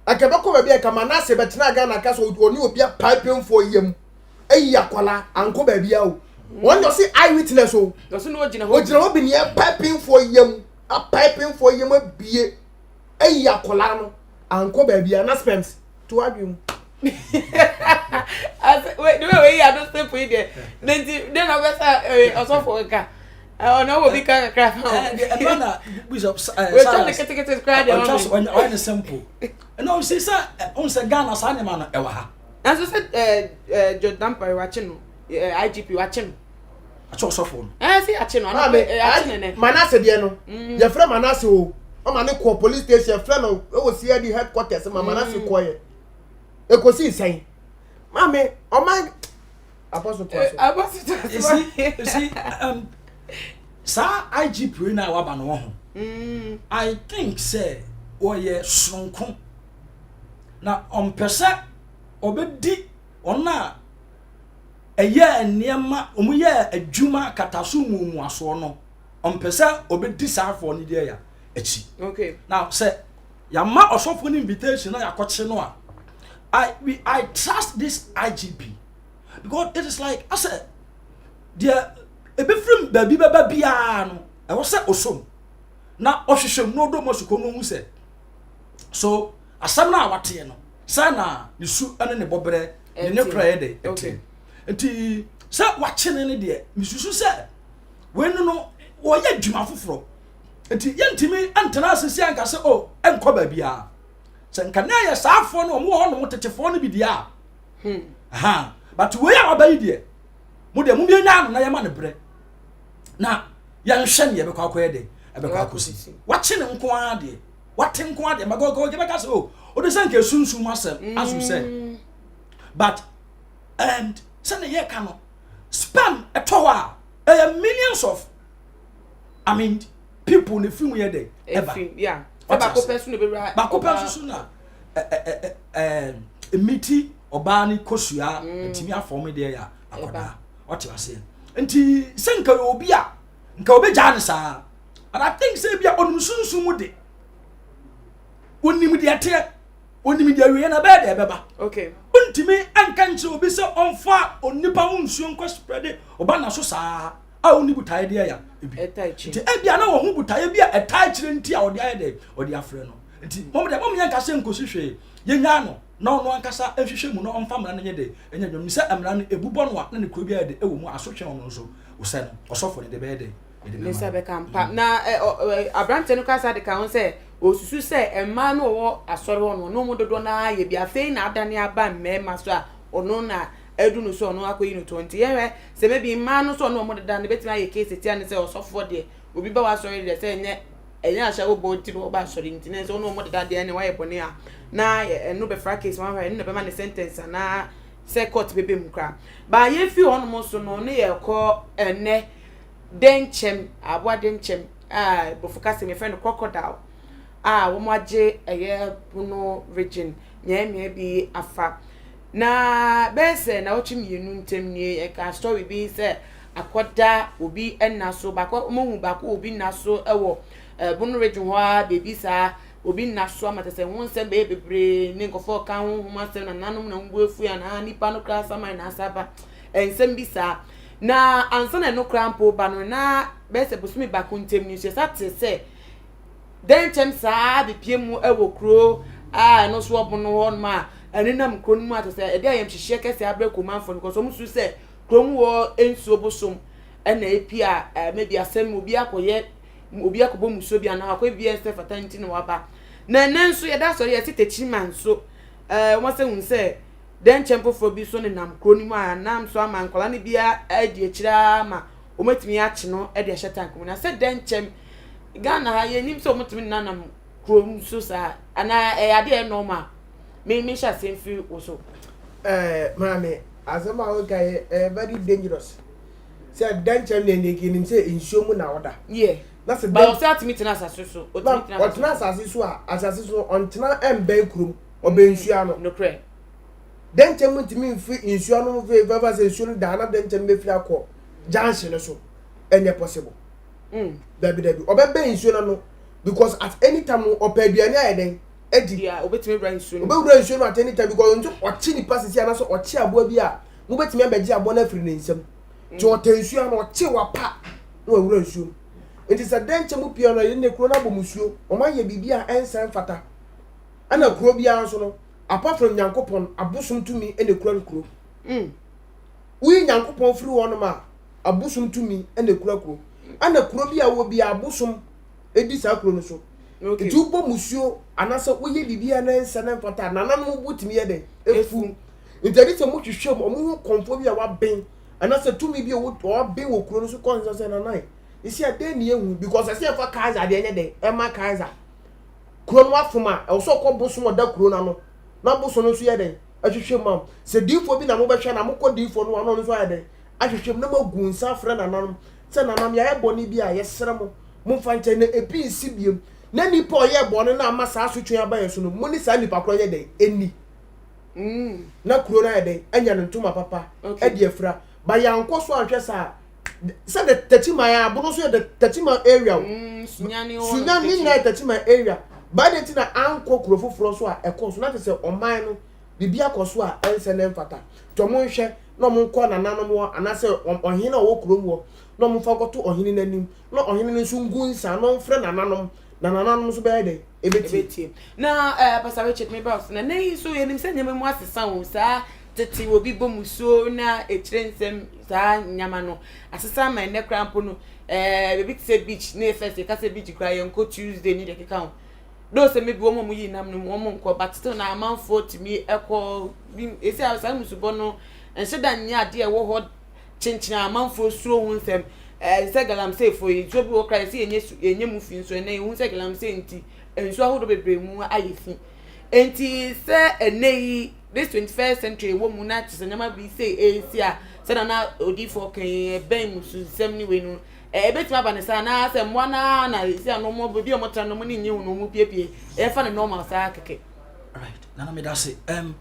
anka bɛkɔ baabi a kama n'ase bɛtena Ghana ka sɛ ɔne obi apae pemfoɔ yam ayi akwala ankɔ baabi a o wɔn na ɔse eye witness o ɔgyina hɔ bi ne ɛpae pemfoɔ yam apae pemfoɔ yam abie ayi akwadaa no ankɔ baabi a na sperms to adwene mu. Ase wei de wei yɛ ado simple yi deɛ ne nti de na ɔbɛ sɛ ɔsɔfo nka ɔna wɔ bi ka kakra fa ho. Ɛno na bishop silas wetwa ne ketekete koraa deɛ ɔtwa so ɔyɛ ne simple ɛna ɔsi sɛ ɔn sɛ Ghana saa nneɛma no ɛwɔ ha. Nanso sɛ ɛɛ ɛɛ George Dampare wakye no ɛɛ IGP wakye no. Akyɛ ɔsɔfo no. Ɛɛ sɛ yɛakye no anaa Maame, yɛakye no nɛ. Manase deɛ no, mm. yɛfrɛ Manase o. Ɔma ne kɔ police station, yɛfrɛ no ɛwɔ CID headquarters ma Manase mm. kɔɛ. Ekosi sɛn. Maame, ɔman Apostle to aso. Apostle to aso. You see, you see, um, Saa IGP wei no a waba no wɔ ho. Mm. I think sɛ wɔyɛ soronko na ɔmpɛ sɛ ɔbɛdi wɔn a ɛyɛɛ nneɛma wɔn yɛɛ adwuma kataso mmuamuasoɔ no ɔmpɛ sɛ ɔbɛdi saa afɔ no deɛ ya akyi. Okay. Now sɛ yɛama ɔsɔfo no invitation na yɛakɔkye no a I we I trust this IGP because it is like asɛ deɛ ebɛfiri baabi bɛba biara no ɛwɔ sɛ ɔsom na ɔhwehwɛ mu na ɔdɔ mu asukɔ no ɔhu sɛ so asɛm no a wateɛ no sɛ na ne su ne ne bɔberɛ ne ne kora yɛ dɛ ɛte nti sɛ wakye ne no deɛ mesusu sɛ wei no no wɔyɛ adwuma foforɔ nti yɛntumi ntena ase si anka sɛ o oh, ɛnkɔ baabiara sɛ nka ne ayɛ saafoɔ no ɔmo wɔ hɔ nom tetefoɔ no bi deɛ a hmm. ha but wei a waba yi deɛ mo deɛ mo yɛnya no na yɛma no berɛ na yɛnhwɛ ne yɛbɛkɔ akɔyɛ dɛ ɛbɛkɔ akɔsi wakye ne nko ara deɛ wate nko ara deɛ mɛkɔkɔ yɛbɛka sɛ o wode sɛ nka esunsum asɛm mm. aso sɛ but and sɛne yɛka no sperm ɛtɔ hɔ a ɛyɛ millions of i mean people na efiri mu yɛ dɛ ɛba baako pɛ so na ebewura baako pɛ nso so na ɛɛ ɛɛ emiti ɔbaa ne kosua mm. ntumi afɔm deɛ yɛ akɔdaa ɔte aseɛ nti sɛ nka yɛ obi a nka obegyaa ne saa and i think sɛ ebi a ɔnum sunsun mu de onim deɛ teɛ onim deɛ awie na bɛyɛ deɛ ɛbɛba okay ntumi nka nkyerɛ obi sɛ ɔnfa onipa ho nsuo nkɔ spread ɔba na so saa a ɔnni botaeɛ deɛ ya ebi nti ebia na wɔn ho botaeɛ bi a ɛta akyire nti a ɔde ayɛ dɛ ɔde afrɛ no nti mɔm deɛ mɔm yɛn nkasa nkosi hwee yɛnyaa no na ɔno ankasa nhwehwɛ mu na ɔmfa mmara no nyɛ dɛ ɛnyɛ adwuma sɛ mmara no ebu bɔ no a na ne kuro bi ayɛ dɛ ɛwɔ mu asotwe ɔno nso sɛ no ɔsɔfo no de bɛyɛ dɛ ne nsa bɛka mpa na aberanteɛ no kasa de ka ho sɛ osusu sɛ mmaa no wɔwɔ asɔre hɔ no ɔno mu dodoɔ no ara yɛ bi afei na adane aba mmarima so a ɔno na adu no so ɔno akɔyi no toɔ nti yɛhwɛ sɛ maybe mmaa no so ɔno ɔmo deda no bɛtumi ayɛ case tia no sɛ ɔsɔfoɔ deɛ obi ba w'asɔre deɛ sɛ ɛnyɛ ɛnyɛ ahyɛ wo bɔ nti na ɔba asɔre nti na sɛ ɔno ɔmo deda deɛ ɛne wayɛ bɔne a na ɛno bɛfra case wɔn ahwɛ ɛno na bɛma ne sentence anaa sɛ court bɛbɛ mu koraa baa yɛfi hɔnom so no ne yɛkɔ ɛnɛ dɛnkyɛm aboa dɛnkyɛm a borɔfo kasa mu yɛfrɛ no crocodile a wɔn agye ɛyɛ Bono region mmeammea bi afa. Na bɛyɛ sɛ nnawɔtwe mmienu ntam nie, yɛkaa story bi sɛ akɔda obi nna so, baako wɔahu baako wɔ obi nna so wɔ eh, Bono region hɔ ara baabi saa, obi nna so ama kyerɛ sɛ ho nsɛm bɛyɛ bebree ne nkurɔfoɔ reka honhom asɛm, nananom na wɔn bo afu anaa nipa no koraa saman na asa aba, nsɛm bi saa. Na ansa na ɛno koraa mpo ba no, na bɛyɛ sɛ bosome baako ntam ni nso yɛsa te sɛ Dɛnkyɛm saa ara bepue mu wɔ kuro a ɛno nso wɔ bono hɔ nom a ɛnenam kuro no mu a kyerɛ sɛ ɛde ayamhyehyeɛ kɛseɛ abrɛ kuromanfoɔ no because wɔn susu sɛ kurom hɔ nsuo bosom ɛna epi a ɛɛ maybe asɛm obi akɔyɛ obi akɔbɔ musuo bi anaa akɔyɛ bi ɛnsɛ fata nti na waba na ɛnɛ nso yɛda asɔre yɛte Techiman nso ɛɛ wɔn asɛ hun sɛ dɛnkyɛm foforɔ bi nso nenam kuro no mu a nam so ama nkwadaa no bi adi akyire ara ma wɔatumi akye no de ahyɛ tank mu na sɛ dɛnkyɛm Ghana ha yɛnim sɛ wɔtumi nenanam kurom so saa anaa ɛyɛ adeɛ ɛyɛ normal me me hyɛ aseɛ mfiri wo so. Ɛɛ maame asɛm a woka yɛ ɛyɛ very dangerous sɛ dɛnkyɛm na ɛnɛ yɛnim sɛ nsuo mu na ɔda. Yɛ na sɛ ba ɔsɛ atumi tena asase so ɔtumi tena asase ɔtena asase so a asase so ɔntena ɛmbɛn kurom ɔbɛn nsuo ano. Nokorɛ. Dɛnkyɛm ntumi mfiri nsuo ano fɛfɛ sɛ nsuo no daa na dɛnkyɛm bɛfiri akɔ junction no so ɛnyɛ possible. Mm. Dabi dabi ɔbɛbɛn nsuo no ano because at any time no ɔpɛ aduane ayɛ dɛn adi. Yeah, obetumi wura nsuo no. Obewura nsuo no at any time because nso ɔkye nipa sisi anaasɛ ɔkye aboa bi a mobɛtumi abɛgye aboa no afiri ne nsam. Nti mm. ɔtɛ nsuo ano ɔkye wapa na wawura nsuo mu. Nti sɛ dɛn kyɛ mu pia no yɛn ne kuro no abɔ musuo wɔn ayɛ biribi a ɛnsɛ mfata. Ɛna kuro biara nso no apart from Nyankopɔn abosom tumi ɛna ekura kuro. Mm. Woyi Nyankopɔn firi hɔnom a abosom tumi na ekura kuro. Ɛna kuro bi a wɔ bi a abosom edi saa kuro no so. Okay. Nti wobɔ musuo anaasɛ woyɛ biribi a na ɛnsɛ na mfata a nananom bo tumi yɛ dɛn efu. Nti ɛde sɛ mohwehwɛ mu ɔmo ho kɔnfoɔ bi a waben anaasɛ tumi bi a waben wɔ kuro no so kɔ nsɛ sɛ nanan esi adɛn ne ehu because ɛsɛ yɛfa Kaiser adeɛ nyɛ dɛn ɛma Kaiser kuro no afom a ɛwɔ sɛ ɔkɔ bosom ɔda kuro no ano na bosom no nso yɛ dɛn ɛhwehwɛ mu am sɛ diifoɔ bi na mobɛhwɛ na mokɔ diifoɔ no ano ɔno nso ayɛ dɛn ahwehwɛ mu na moagu nsa afrɛ nananom. sɛ nanam yɛayɛ bɔne bi a yɛsrɛ mo momfa nkyɛ na ebi nsi biom na nipa a ɔyɛɛ bɔne no ama saa asotwe aba yɛn so no mo ne saa nipa korɔ nyɛ dɛn ɛnni na kuro no ayɛ dɛn anya ne ntoma papa ɛde afira ba yɛankɔ so anhwɛ saa sɛ the Techiman a abono nso yɛ the Techiman area o mm, Sunyani ne nyinaa yɛ Techiman area ba de nti na ankɔ kuro foforɔ so a ɛkɔ so na te sɛ ɔman no biribi akɔ so a ɛnsɛ na ɛmfata nti ɔmo nhwɛ na ɔmo nkɔ nananom hɔ anaasɛ ɔhene a ɔwɔ kurom hɔ na ɔmo fa nkɔto ɔhene n'anim na ɔhene no nso ngu nsa na ɔmfrɛ nananom na nananom nso bɛyɛ dɛ ɛbɛtie. Na eh, Pastor Richard me ba na na yi so yɛnim sɛ nneɛma mu asesa o saa tete obi bɔ musuo na ɛkyerɛ nsɛm saa nneɛma no asesa ama ɛnɛ koraa mpo no eh, baabi te sɛ beach ne first yɛka sɛ beach koraa yɛnkɔ Tuesday ne deɛ keka ho though sɛ maybe wɔn a wɔyi nam no wɔn nkɔ but still na amanfoɔ tumi ɛkɔ bi esi a saa musubɔ no nhyɛ da nyɛ adeɛ ɛwɔ hɔ kyenkyen a amanfoɔ suro ho nsɛm ɛɛ sɛ galamseyfoɔ yi nsuo bi wɔ koraa yɛsɛ yɛnyɛ su yɛnyɛ mu fi nso ɛnɛ yɛhu sɛ galamsey nti nsuo ahodoɔ bebree mu ayɛ fi nti sɛ ɛnɛ yi this 21st century wɔ mu na te sɛ nneɛma bi sɛ ɛresi a sɛ nana odiifoɔ kan yi ɛbɛn musu nsɛm ne wei no ɛɛ ebetumi aba ne saa na sɛ mmoa naa na esi ano mo beebi a wɔn tena no mo ne nye ho na wɔn piepie ɛyɛfa ne normal saa kɛkɛ. Right, nana mi da se ɛm.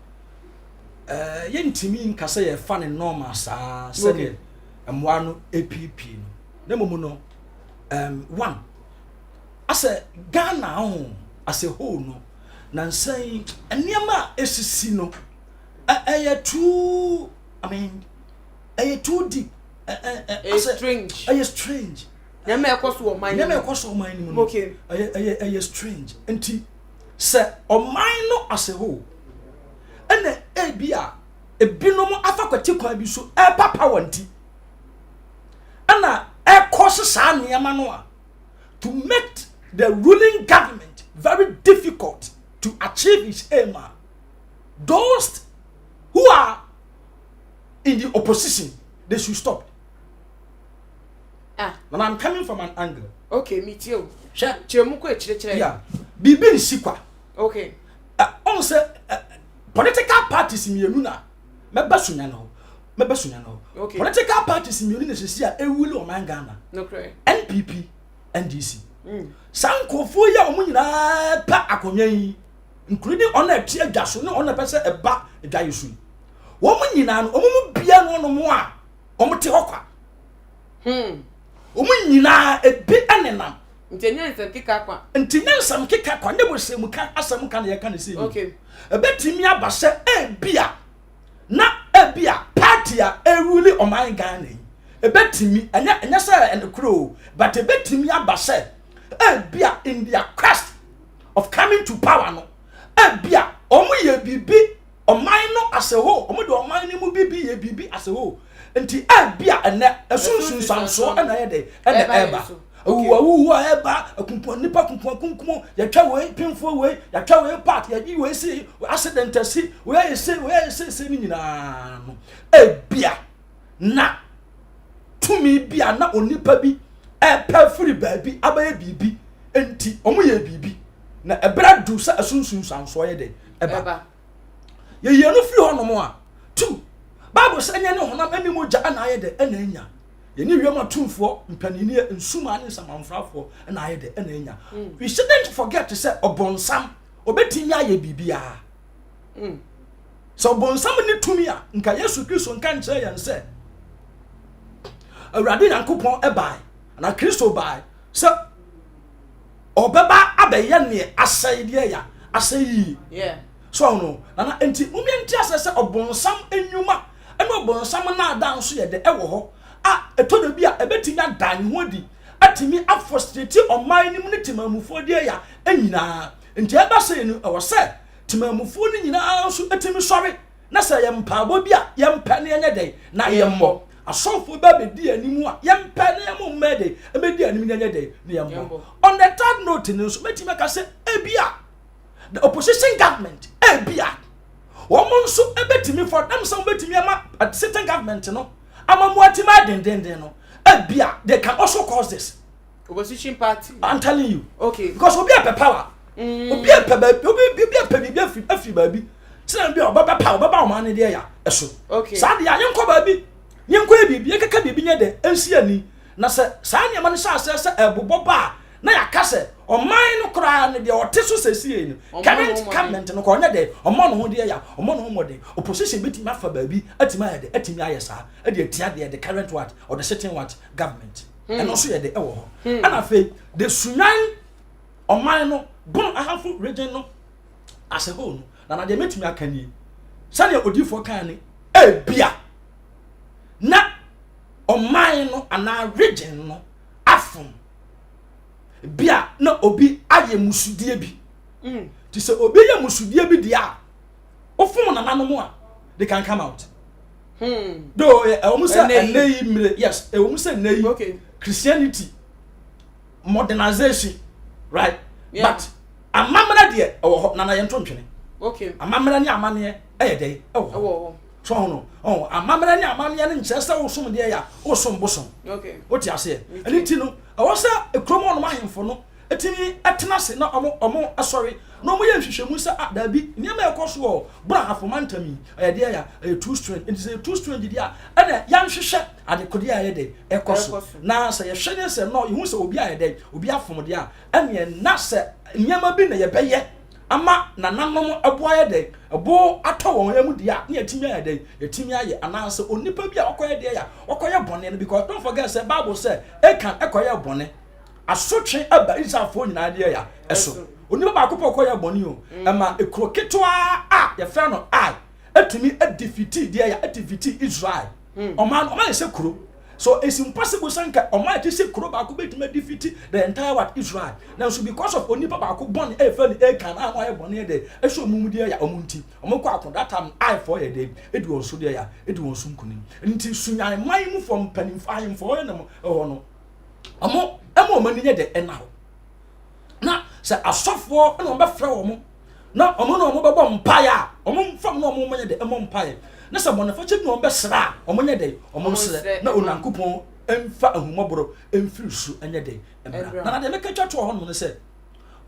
Eh, yɛntumi nka sɛ yɛfa ne normal saa sɛdeɛ mmoa no epiepie no na mmom no um, one asɛ Ghana ho as a whole no nansa yi nneɛma a esisi no ɛyɛ too I mean ɛyɛ too deep ɛyɛ strange ɛyɛ strange nneɛma ɛkɔ so wɔ ɔman nneɛma ɛkɔ so ɔman no mu no ɛyɛ ɛyɛ ɛyɛ strange nti sɛ ɔman no as a whole ɛna ebi a ebinom afa kwati kwan bi so ɛrepa power nti ɛna ɛkɔ so saa nneɛma no a to make the ruling government very difficult to achieve its aim a those who are in the opposition they should stop. Ah. And I'm coming from an angle. Okay, me too. Hwɛ. Kyerɛ mu kɔ akyerɛkyerɛ. Yeah. Biribi nsi kwa. Okay. Ɔn sɛ political parties mmienu na mɛba sunya no hɔ mɛba sunya no hɔ. Okay. Political parties mmienu na sisi a ewuli ɔman Ghana. Nokorɛ. NPP, NDC. Saa nkurɔfoɔ yi a wɔn nyinaa pɛ akonnwa yi including ɔno a ɛte adwa so ne ɔno a ɛpɛ sɛ ɛba adwa yi so yi wɔn nyinaa no wɔn mu bia no ɔnom a wɔn te hɔ kwa. Hmm. Wɔn nyinaa ebi nenam. Nti ɛnyɛ nsɛm keka kwa. Nti nyɛ nsɛm keka kwa, nyɛ bɔsɛm ka asɛm ka na yɛka ne sɛ yi. Okay. Ɛbɛtumi aba sɛ ebia na ebia party a ɛruli ɔman Ghana yi ɛbɛtumi ɛnyɛ ɛnyɛ sɛ ɛnokorɛ o but ɛbɛtumi aba sɛ ebia in their quest of coming to power no ebia wɔn yɛ biribi ɔman no as a whole wɔn de ɔman no mu bibi yɛ biribi as a whole nti ebia ɛnɛ ɛso nsunsuansoɔ ɛna ɛyɛ dɛ ɛna ɛba awuwawuwu a ɛba akunkun nipa kunkun akunkun yɛtwa wei pinfoɔ wei yɛtwa wei part yɛyi wei si accident asi wei ayɛ se wei ayɛ se se ne nyinaa no ebia na tumi bi a na onipa bi ɛpɛ firi baabi abɛyɛ biribi nti wɔn yɛ biribi na ɛbrɛ du sɛ ɛso nsunsuansoɔ yɛ dɛ ɛba. Yɛyie no firi hɔnom a, tu. Bible sɛ ɛnyɛ ne honam ne mogya na ayɛ dɛ ɛna anya. Yɛne wiem atumfoɔ, mpaninnie, nsumaa ne nsamanfrafoɔ na ayɛ dɛ ɛna anya. Mm. We shouldn't forget sɛ ɔbonsam ɔbɛtumi ayɛ biribiara. Mm. Sɛ ɔbonsam ne tumi a, nka Yesu Kristo nka nkyerɛ yɛn sɛ Awurade Nyankopɔn ɛbae anaa Kristo bae sɛ ɔbɛba abɛyɛ neɛ asɛe deɛ ya asɛe yie so ɔno nana nti mumie nti asɛ sɛ ɔbɔnsam enyuma ɛne ɔbɔnsam naadaa nso yɛ dɛ ɛwɔ hɔ a ɛtɔ da bi a ɛbɛtumi ada ne ho adi atumi afɔstrate ɔman no mu ne temamufoɔ deɛ ya nyinaa nti ɛba sɛ no ɛwɔ sɛ temamufoɔ no nyinaa nso ɛtumi sɔre na sɛ yɛ mpaabɔ bi a yɛmpɛ na yɛnyɛ dɛn na yɛmmɔ asɔfoɔ bi abɛdi anim a yɛmpɛ na yɛmmɔ mmɛ dɛn ɛbɛdi anim na yɛnyɛ dɛn na yɛmmɔ on the third note no nso mɛtumi aka sɛ ebi a the opposition government ebi a wɔn nso ɛbɛtumi for them sɛ wɔbɛtumi ama sitting government no ama mu atumi adendenden no ebi a they can also cause this Opposition party. I'm telling you. Okay. Because obi apɛ power. Mm. Obi apɛ baabi obi obi apɛ biribi afiri afiri baabi. Sɛ bi a ɔbɛba power ɔbɛba ɔman ne deɛ ya ɛso. Okay. Saa deɛ yɛnkɔ baabi yɛnkɔ yɛ biribi yɛnkeka biribi nyɛ dɛ ɛnsi ani. Na sɛ saa nneɛma no hyɛ aseɛ sɛ ɛrebobɔ ba a, na yɛaka sɛ ɔman no koraa no deɛ ɔte so sesie no, current government no koraa ɔnyɛ dɛ, ɔmmɔ ne ho deɛ ya, ɔmmɔ ne ho mmɔden. Opposition bɛtumi afa baabi atumi ayɛ dɛ, atumi ayɛ saa de atia deɛ the current what, or the sitting what, government. Ɛno nso yɛ dɛ ɛwɔ hɔ. Ɛna afei, the Sunyani ɔman no, Bono Ahafo region no as a whole no, na na deɛ mɛtumi aka nie, sɛdeɛ odiyifoɔ kaa no, ebia na ɔman no anaa region no afom bi a na obi ayɛ musudie bi mm. te sɛ obi yɛ musudie bi deɛ a wofom nananom a they can come out hmm. though ɛwɔ mu sɛ ɛnɛ yi mmire yes ɛwɔ mu sɛ ɛnɛ yi Christianity modernization right yeah. but amammerɛ deɛ ɛwɔ hɔ nana yɛn to ntwene amammerɛ ne amanneɛ ɛyɛ dɛ ɛwɔ hɔ So ɔho no? Ɔho, amammerɛ ne amanneɛ no nkyerɛ sɛ wosom deɛ ya, wosom bosom. Wote aseɛ? Ɛno nti no, ɛwɔ sɛ kurom hɔnom ahemfo no tumi tena ase na wɔn wɔn sɔre na wɔyɛ nhwehwɛmu sɛ, ah, daabi, nneɛma a ɛkɔ so wɔ Brahafo mantam yi, ɛyɛ deɛ ya, ɛyɛ too strange. Nti sɛ ɛyɛ too strange deɛ a, ɛna yɛnhwehwɛ adekodeɛ a ɛyɛ dɛn, ɛkɔ so. Na sɛ yɛhwɛ ne sɛ no, yɛhu sɛ obi ayɛ dɛn, obi afom deɛ a, ɛneɛ na sɛ nneɛma bi na yɛbɛyɛ ama nananom bo ayɛ dɛn? Bo atɔ wɔn yam deɛ a, na yɛatumi ayɛ dɛn? Yɛatumi ayɛ. Anaasɛ onipa bi a ɔkɔyɛ deɛ a, ɔkɔyɛ bɔne no, because don't forget sɛ Bible sɛ Akan ɛkɔyɛ bɔne, asotwe aba Israelfoɔ nyinaa deɛ a ɛso. Onipa baako pɛ ɔkɔyɛ bɔne o, ɛma ekuro ketewa a yɛfrɛ no Ai ɛtumi defeatii deɛ a, ɛdefeatii Israel. Ɔman no, ɔman yɛ sɛ kuro. So it's impossible sɛ nka ɔman a ɛte sɛ kuro baako bɛtumi adefeat the entire what Israel. Nanso because of onipa baako bɔne a yɛfrɛ no Achan a na wayɛ bɔne de ɛhyɛ wɔn mu deɛ ya wɔn nti, wɔn kɔ ako that time Aifoɔ yɛ dɛn ɛdi wɔn so deɛ ya ɛdi wɔn so nkunim. Nti Sunyan man mufoɔ mpanimfoɔ ahemfoɔ nam hɔ no wɔn ɛma wɔn ani nyɛ dɛ ɛna hɔ. Na sɛ asɔfoɔ na wɔn bɛfrɛ wɔn na wɔn na wɔn bɛbɔ mpaeɛ a wɔn mfam na wɔn nyɛ dɛ mmɔ mpaeɛ na sɛ bɔnefakyɛ bi na wɔn bɛsrɛ a wɔn nyɛ dɛ wɔn nsrɛ na Onyankopɔn mfa ahummɔborɔ mfiri su nyɛ dɛ mmra. Na na deɛ meka twa toɔ hɔ nom ne sɛ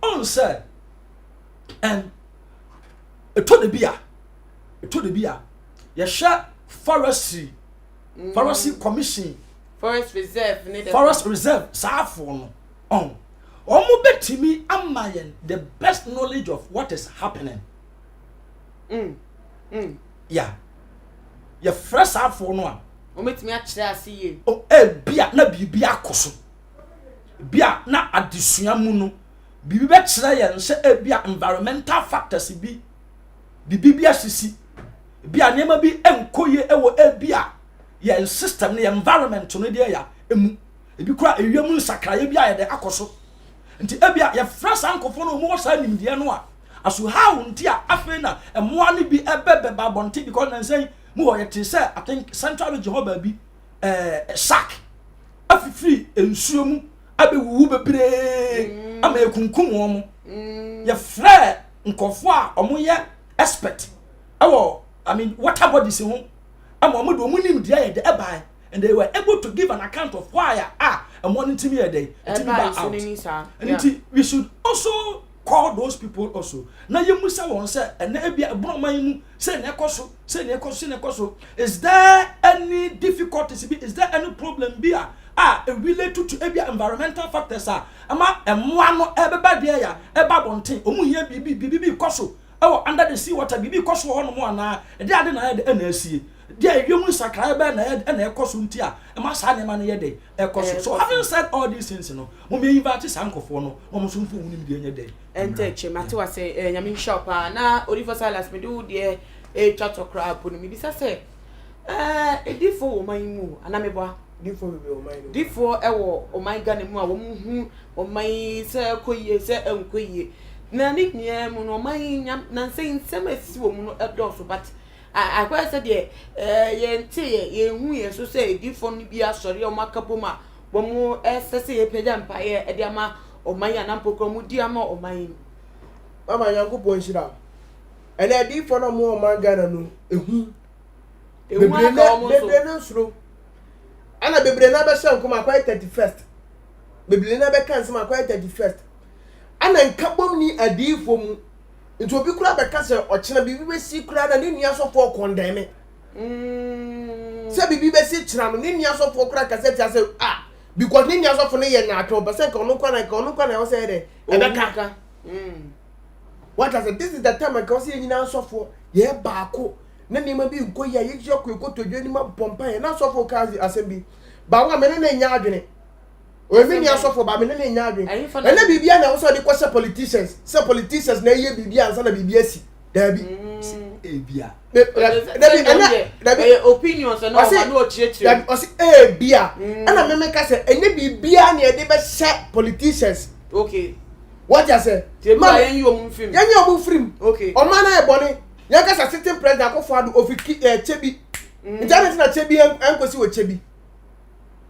ɔn sɛ ɛn ɛtɔ da bi a ɛtɔ da bi a yɛhwɛ forestry mm. forestry commission forest reserve ne forest reserve saa afoɔ no Ɔn, wɔn bɛtumi ama yɛn the best knowledge of what is happening. Mm. Mm. Yeah. Yɛfrɛ saa afoɔ no a. Wɔn bɛtumi akyerɛ ase yie. O, ebia na biribi akɔ so. Ebia na adesua mu no, biribi bɛkyerɛ yɛn sɛ ebia environmental factors bi, biribi bi asisi. Ebia nneɛma bi nkɔ yie wɔ ebia yɛn system no, yɛn environment no deɛ ya emu. Ebi koraa ewiem nsakraeɛ bi ayɛ dɛ akɔ so. Nti ebia yɛfrɛ saa nkurɔfoɔ no a wɔwɔ saa nimdeɛ no a, asohaw nti a afei na mmoa no bi ɛbɛ bɛba abɔnten because nansa yi mu hɔ yɛte sɛ I think central region hɔ baabi ɛɛ shark afifiri nsuo mu abɛwuwu bebree mm. ama yɛkunkum wɔn mo. Mm. Yɛfrɛ nkurɔfoɔ a wɔyɛ expert ɛwɔ I mean water bodies ho ama wɔn de wɔn nimdeɛ yɛ dɛ ɛbae. and they were able to give an account of why a ah, ɛmɔ no ntumi yɛ dɛ ntumi ba out nti we should also call those people also na yɛ musa wɔn sɛ ɛnɛ ebi ɛbɔn ɔman mu sɛ ɛnɛ ɛkɔ so sɛ ɛnɛ ɛkɔ so sɛ ɛnɛ ɛkɔ so is there any difficulties bi is there any problem bi a a related to ebi environmental factors a ɛma ɛmoa no ɛbɛba deɛ ya ɛba abɔnten wɔn hia biribi biribi bi kɔ so ɛwɔ under the sea water biribi kɔ so wɔ hɔnom anaa ɛde ade na ayɛ de ɛna asie Deɛ ewiem nsakraeɛ bɛn na ɛyɛ na ɛkɔ so nti a ɛma saa nneɛma no yɛ dɛn ɛkɔ so? So having said all these things no, mom yɛ invite saa nkorɔfoɔ no na wɔn nso mfa wɔn nimdeɛ nyɛ dɛn Ɛntɛ mmra. akyire mate wase eh, Nyame nhyira wo paa na Odifo Silas mede wo deɛ ɛretwa tɔ koraa po no mebisa sɛ eh, edifoɔ wɔ ɔman yi mu o anaa meboa? Difoɔ bebree wɔ ɔman yi mu. Difoɔ ɛwɔ ɔman Ghana mu a wɔn hu ɔman yi sɛ ɛkɔ yie sɛ ɛnkɔ yie na ne nyinaa mu no ɔman yi nyam nansa yi nsɛm a ɛsisi wɔ mu no ɛdɔɔso but Akɔyɛ sɛ deɛ yɛnteeɛ, yɛnhuiɛ nso sɛ adiyifoɔ no bi asɔre a wɔaka bom a wɔresrɛ sɛ yɛpagya mpaeɛ de ama ɔman yi anaa mpo koraa wɔdi ama ɔman yi. Mama Nyankopɔn nhyira wo. Ɛnɛ adiyifoɔ no a wɔwɔ ɔman Ghana no ehu. Bebree na bebree na nsuro. Ɛna bebree na bɛhyɛ nkɔm akɔyɛ 31st. Bebree na bɛka nsɛm akɔyɛ 31st. Ɛna nkabom ni adiyifoɔ mu. Nti obi koraa bɛka sɛ ɔkyena biribi bɛsi koraa na ne nua sɔfoɔ kɔndɛme. Mm. Sɛ biribi bɛsi kyena no ne nua sɔfoɔ koraa kasa tia sɛ ah. Because ne nua sɔfo no yɛ nyaatwom, ɔpɛ sɛ nka ɔno nkwa na nka ɔno nkwa na ɛwɔ sɛ yɛ dɛ ɛbɛka. What I said, this is the time nka ɔsɛ yɛn nyinaa sɔfoɔ yɛ baako na nneɛma bi nkɔ yie a yɛgyina kɔ yɛkɔtɔ dwa anim abɔ mpaeɛ na sɔfoɔ ka asɛm bi baako a me ne ne nyɛ adwene. Ɔyɛ me nua sɔfoɔ ba me ne ne nyɛ adwene. Ɛnɛ biribi a na ɛwɔ sɛ ɔde kɔhyɛ politicians sɛ politicians na ɛyɛ biribi ansa na biribi asi. Daabi. Ebia. Dabi ɛnɛ dabi. Ɛyɛ opinions ɛna ɔma no ɔkyerɛkyerɛ. Dabi ɔsi ebia. Ɛna mímí ka sɛ ɛnyɛ biribiara na yɛde bɛhyɛ politicians. Okay. Wɔte ase. Tiɛ bi a yɛn yi wɔn mfirim. Yɛn yi wɔn mfirim. Okay. Ɔman na yɛ bɔne. Yɛn kasa sitting president Akufo Addo ofi ki ɛɛ Kyebi. Nti ɛna ti na Kyebi ɛnkosi wɔ Kyebi.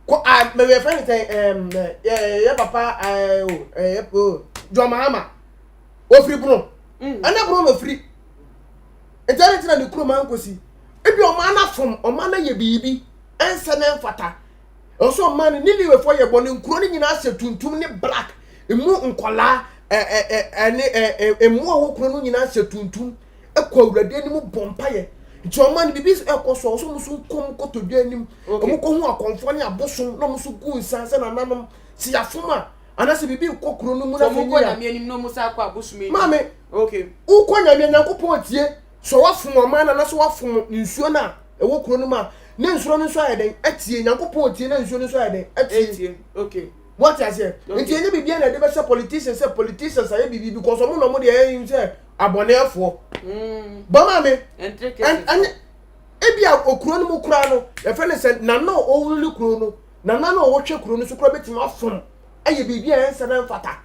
Kɔ a mɛ yɛ fɛn sɛ ɛɛm ɛɛ yɛ papa ɛɛ o ɛɛ o John Mahama ofiri Bono. Ɛna Bono na ofiri. Nti ɛna ti na ne kurom ankosi. Ebi ɔman na fom ɔman na yɛ biribi ɛnsɛ na ɛnfata. Ɛwɔ ɔman no Niniwefoɔ yɛ bɔne nkuro no nyinaa hyɛ tuntum ne black emu nkɔlaa ɛɛ ɛne ɛɛ mmoa wɔ kuro no nyinaa hyɛ tuntum ɛkɔ awurade anim bɔ mpaeɛ nti ɔman no biribi ɛkɔ so ɔsɔ ɔmo so nkɔm kotodwe anim ɔmo kɔ hu akɔnfoɔ ne abosom na ɔmo so gu nsa sɛ nananom si afom a anaasɛ biribi nkɔ kuro no mu na afei nyɛ nyame anim na ɔmo sa akɔ abosom anim maame okay wokɔ nyame nyankopɔn tie sɛ wafom ɔman no anaasɛ wafom nsuo no a ɛwɔ kuro no mu a ne nsuo no nso ayɛ dɛn atie nyankopɔn tie na nsuo no nso ayɛ dɛn atie okay wɔte aseɛ nti ɛnyɛ biribiara na ɛde bɛhyɛ politicians sɛ politicians ayɛ biribi because ɔmo na ɔmo deɛ ɛyɛ sɛ abɔnɛɛfoɔ mm. bɔ maame ɛnyɛ ebi a okuro no mu koraa no yɛfrɛ no sɛ nana a ɔwuruli kuro no nana no a ɔhwɛ kuro no so koraa bɛtumi afom ayɛ biribi a ɛnsɛ na mfata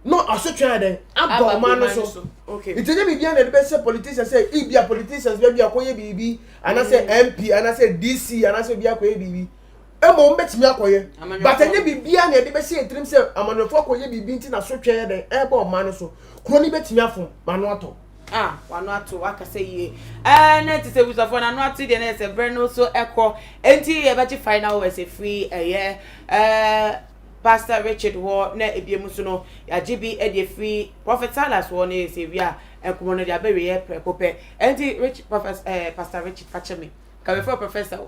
no asotwe ayɛ dɛn aba ɔman no so nti ɛnyɛ biribiara na ɛde bɛhyɛ politicians sɛ ebi a politicians baabi akɔyɛ biribi anaasɛ mp mm. anaasɛ dc anaasɛ obi akɔyɛ biribi mmom bɛtumi akɔyɛ but ɛnyɛ biribiara na ɛde bɛhyɛ yɛn tirim sɛ amanyɔfoɔ akɔyɛ biribi nti na asotwe ayɛ dɛn ɛreba ɔman no so kuro no bɛtumi afom ma ano atɔ. Ah, wano ato wakasa yie. Ɛɛ na ti sɛ busafoɔ na ano ato deɛ na yɛ sɛ berɛ no so ɛkɔ. Enti yɛbɛgye final words efiri ɛyɛ ɛɛ Pastor Richard hɔ na ebiem nso no yɛagye bi de afiri Prophet Silas hɔ na yɛsɛ wie a nkɔmmɔ no de abɛwieɛ prɛko pɛ. Enti Rich Prophet eh, Pastor Richard fakyɛ me. Ka bɛfrɛ wo professor.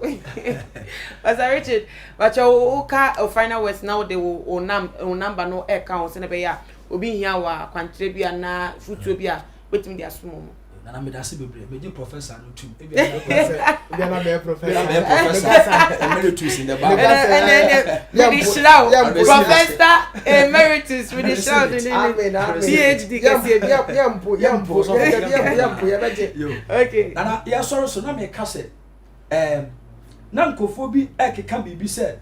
Pastor Richard, fakyɛ wo ka wo final words na wode wo wo nam wo number no ɛka ho sɛ na ɛbɛyɛ a obi hia wɔ akwankyerɛ bi anaa futuo bi a wobɛtumi de asom wɔn. Nana meda ase bebree megye professor no tum ebi ana bɛyɛ professor bɛyɛ professor emeritus in the bible mede hyira wo professor emeritus mede hyira wo dendenden phd kɛseɛ bi yɛmpo yɛmpo yɛmpo yɛbɛgye okay nana yɛsɔre so na meka sɛ ɛɛm na nkurɔfoɔ bi ɛkeka biribi sɛ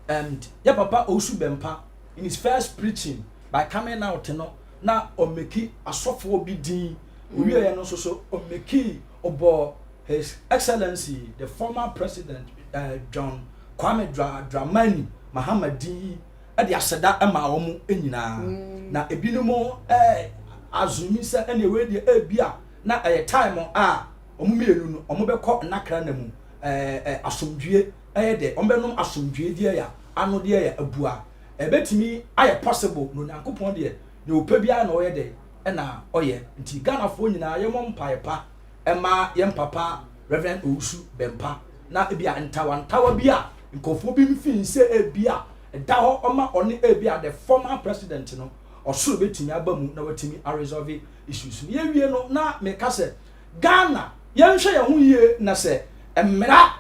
and yɛ papa Owusu Bɛmpa in his first preaching by coming out no na ɔmeki asɔfoɔ bi din owieɛ no nso so ɔmeki ɔbɔ his excellency the former president uh, John Kwame Dra Dramani Mahama din de aseda maa wɔn nyinaa mm. na ebinom eh, azumi sɛ ɛne wei deɛ ebi a na ɛyɛ time a wɔn mmienu no wɔn bɛkɔ nnakra na mu ɛɛ eh, asomdwie ɛyɛ dɛ wɔn bɛnom asomdwie deɛ ya ano deɛ ya abua Ɛbɛtumi ayɛ possible na Onyankopɔn deɛ deɛ ɔpɛ biara na ɔyɛ dɛn ɛna ɔyɛ nti Ghanafoɔ nyinaa yɛmmɔ mpaeɛ pa ɛma yɛn papa Rev Owusu Bɛmpa na ebia ntawantawa bi a nkurɔfoɔ bi mfii sɛ ebia ɛda hɔ ɔma ɔne ebia the former president no ɔsoro bɛtumi aba mu na watumi a resolve issues no yɛwie no na meka sɛ Ghana yɛnhwɛ yɛn ho yie na sɛ mmara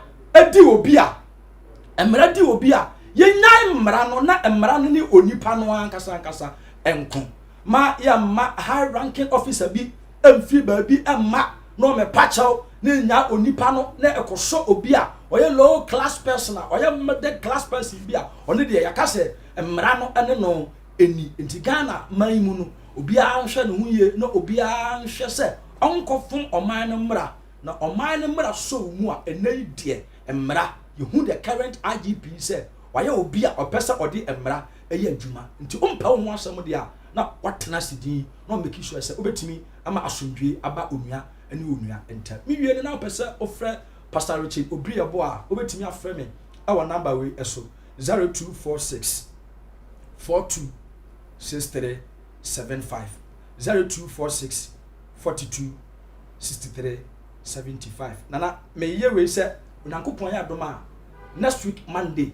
di obi a Mmara di obi a, yɛnnyae mmara no na mmara no ne onipa no ankasa ankasa nko. Ma yɛmma high ranking officer bi mfiri baabi mma na ɔmmɛpa kyɛw na ɛnyaa onipa no na ɛkɔsɔ obi a ɔyɛ low class person a ɔyɛ middle class person bi a ɔno deɛ yɛaka sɛ mmara no ne no ɛni. Nti Ghana man mu no obiara nhwɛ ne ho yie na obiara nhwɛ sɛ ɔnkɔfom ɔman no mmara na ɔman no mmara sɔ wo mu a ɛnnɛ yi deɛ mmara. Yɛhu the current IGP sɛ wayɛ obi a ɔpɛ sɛ ɔde mmara yɛ adwuma. Nti wompɛ wo ho asɛm deɛ a, na woatena ase dinn na wa make sure sɛ wobɛtumi ama asomdwoe aba onua ne onua ntam. Me wie no na wopɛ sɛ wofrɛ Pastor Richard Obiri-Yeboah a, wobɛtumi afrɛ me wɔ number wei so, 0246 42 63 75, 0246 42 63 75. Nana, meyɛ wei sɛ Onyankopɔn yɛ adom a, Next week Monday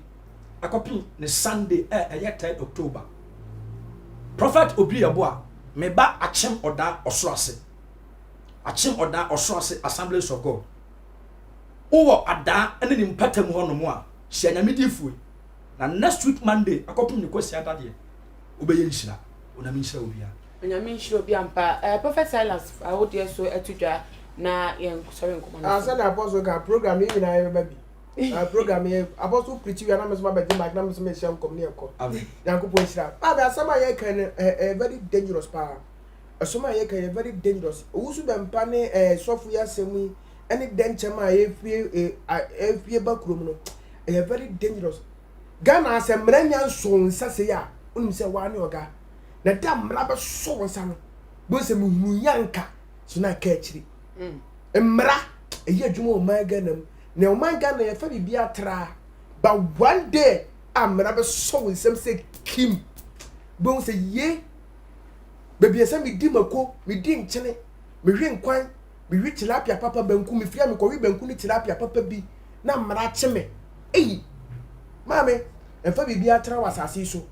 ɛkɔpem ne Sunday ɛ ɛyɛ 3rd October. Prophet Obi Yeboah meba Akyem Ɔdaa Ɔsoro Ase. Akyem Ɔdaa Ɔsoro Ase Assemblies of God. Wowɔ Adaa ne ne mpatamu hɔ nom a, hyia Nyame diifoɔ yi. Na next week Monday ɛkɔpem ne Kwasiada deɛ, wobɛyɛ nhyira. Onyame nhyira obiara. Onyame nhyira obi ampa. Eh, Prophet Silas fa wo deɛ so to dwa na yɛn sɔre nkɔmɔ no Ah, so. sɛdeɛ Apostle ka, program yi nyinaa yɛbɛba bi. Ah, program yi, Apostle preach wie a na me nso mabɛgye mic na me nso mehyɛ nkɔm ne yɛkɔ. Amen. Nyankopɔn nhyira. Maame, asɛm a yɛka no, eh, eh, very dangerous paa. Ɛsom a yɛka yɛ very dangerous. Owusu bɛmpa ne eh, sɔfo yi asɛm yi ɛne dɛnkyɛm a ɛfie eh, ɛfie ba kurom no, ɛyɛ very dangerous. Ghana sɛ mmara nya nsɔ wo nsa sei a, wonim sɛ waa ne ɔga. Na da mmara bɛsɔ wo nsa no, bohu sɛ mehunu yanka so na aka akyiri. Mm. Mmara ɛyɛ adwuma wɔ ɔman Ghana mu. Na ɔman Ghana yɛfa biribi atraa. But one day a mmara bɛsɔ wo nsam sɛ kim, bohu sɛ ye, baabi a sɛ medi mako, medi nkyene, mehwe nkwan, mehwe tilapia papa banku, mefiri a mekɔwe banku ne tilapia papa bi na mmara kye me. Ei, maame, ɛmfa biribi atra wɔ asase yi so.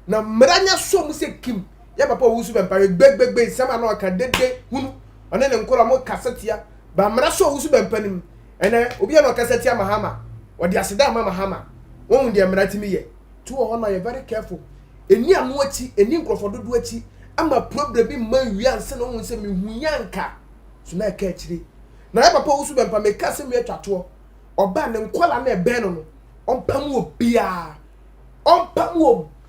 Na mmara nya sɔ mu sɛ kim, yɛ papa ɔwusu bɛmpa gbɛgbɛgbɛ nsɛm a na ɔka dede hunu, ɔne ne nkɔla mo kasa tia, ba mmara sɔ ɔwusu bɛmpa no mu. Ɛnɛ, obi a na ɔkasa tia Mahama, ɔde aseda ama Mahama, wɔn deɛ mmara tumi yɛ. Tu wɔ hɔ na yɛ very careful. Ɛni ano akyi, ɛni nkurɔfoɔ dodoɔ akyi, ama problem bi mma nwie ansa na wɔn sɛ mehu yanka, so na ɛka akyire. Na yɛ papa ɔwusu bɛmpa, meka sɛ meatwa toɔ. Ɔbaa ne nkɔla na ɛbɛn no no, ɔmpam obiara. Ɔmpam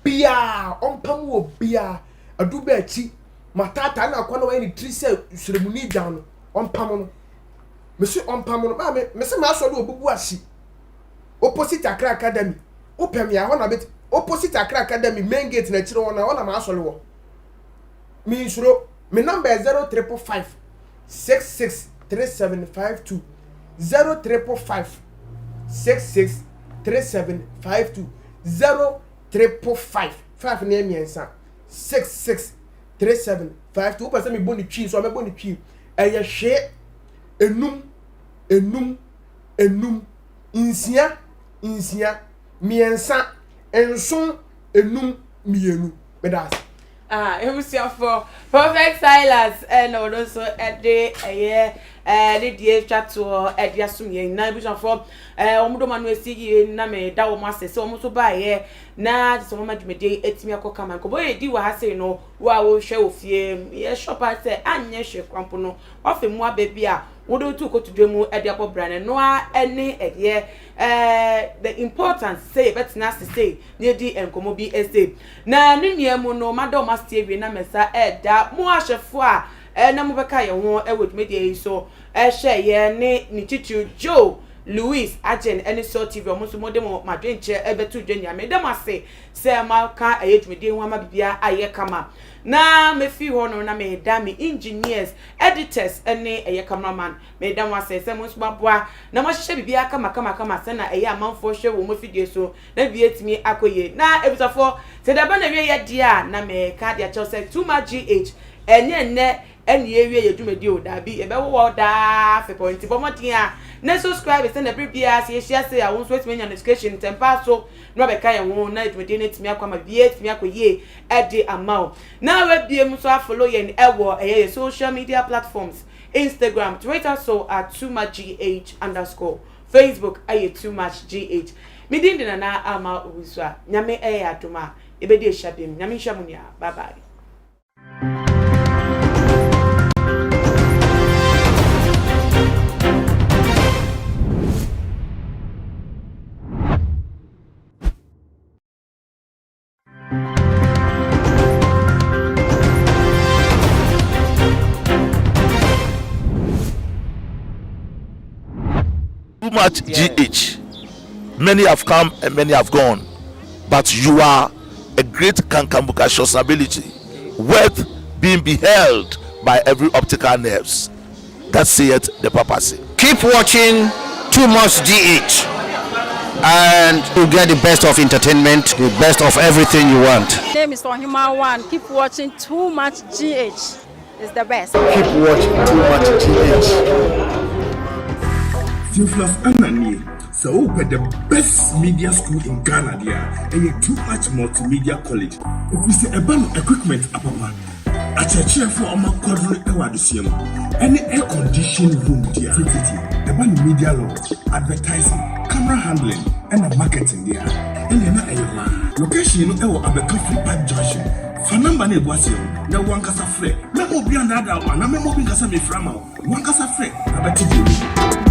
obiara, ɔmpam obiara. Adu bɛ akyi, mataataa na akɔ na wayɛ ne tiri sɛ sremuni dwan no, ɔmpam no. Mese ɔmpam no. Maame, mese m'asɔre obubu ahye. Opposite Accra Academy. Wopɛ me a, hɔ na bɛti. Opposite Accra Academy main gate na akyire hɔ na hɔ na m'asɔre wɔ. Mensuro. Me number yɛ 0355 66 3752. 0355 66 3752. 0355 5 ne mmiɛnsa 66 3752. Wopɛ sɛ mebɔ ne twi nso a mɛbɔ ne twi. Ɛyɛ hwee enum enum enum nsia nsia mmiɛnsa nson enum mmienu. Meda ase. Ah, ebusuafoɔ, Prophet Silas ɛna ɔno nso ɛde ɛyɛ ɛɛ ne deɛ atwa toɔ ɛde asom yɛn nyinaa ebusuafoɔ ɛɛ wɔn dɔm ano esi yie na mɛ da wɔn ase sɛ wɔn nso baayɛ na sɛ wɔn ama dwumadie etumi akɔ kama nkɔmɔ yɛ di wɔ ha sei no wo a wohwɛ wɔ fie yɛ sure paa sɛ anyɛ hwɛ koraa mpo no wafa mu aba bi a wode wotu kotodwe mu de abɔ bra no ɛno ara ne ɛdeɛ ɛɛ the importance sɛ yɛbɛtena ase sei na yɛdi nkɔmmɔ bi sei na ne nua mu no mada wɔn ase awie na mɛsa ɛda mo ahwɛfoɔ a ɛna mobɛka yɛn ho ɛwɔ dwumadie yi so ɛhwɛ yɛn ne ne titiriw Joe Louis Agyen ɛne Sɔ TV wɔn nso mode mo madwenkyerɛ ɛbɛto dwa nyinaa meda mo ase sɛ moaka ɛyɛ dwumadie ho ama biribiara ayɛ kama. Na mefiri hɔ no na meda me engineers, editors ne ɛyɛ cameraman, meda mo ase sɛ mo nso moaboa na moahyehyɛ biribiara kama kama kama sɛna ɛyɛ amanfoɔ hwɛ wɔ mo afidie so na biribiara atumi akɔ yie. Na abusuafoɔ, sɛ da ba na awieɛ deɛ a na meka de akyerɛ wo sɛ Too Much GH ɛnyɛ nnɛ ɛne yɛwie yɛ dwumadi o, daabi, yɛbɛwowɔ wo daa afebɔɔ, nti bɔ mmɔden a na subscribe sɛnea bere biara sɛ yɛhyia sei a wo nso woatumi anya notification ntɛmpa so na wabɛka yɛn ho na dwumadie no atumi akɔ ama biribiara atumi akɔ yie de ama wo. Na wabie mu nso afollow yɛn ɛwɔ ɛyɛ yɛ social media platforms, Instagram, Twitter so at too much gh underscore, Facebook ɛyɛ too much gh. Me din de Nana Ama Owusu a Nyame ɛyɛ adom a yɛbɛdi ahyia biom. Nyame nhyira mo nyinaa. Bye bye. Too much GH. Many have come and many have gone, but you are a great cankambucacious ability, worth being beheld by every optical nerves. That saith the papacy. Keep watching Too Much GH and you get the best of entertainment, the best of everything you want. My name is Ohima One. Keep watching Too Much GH. It's the best. Keep watching Too Much GH. Theophilus Annan nie. Sɛ wopɛ the best media school in Ghana deɛ a, ɛyɛ Too Much Multimedia College. Ɛfiri sɛ ɛba no equipment apapa, akyerɛkyerɛfoɔ a wɔakwadwene wɔ adesua mu, ɛne air conditioned room deɛ a, tititi, ɛba no media law, advertising, camera handling, ɛna marketing deɛ a, ɛnneɛ na ɛyɛ hɔ ara. Location no wɔ Abɛka Free Park Junction. Fa number no a ɛgu aseɛ no na wo ankasa frɛ. Mɛmma obi annaadaa wo anaa mɛmma obi nka sɛ mefrɛ ama wo. Wo ankasa frɛ na bɛte deɛ ɛwɔ mu.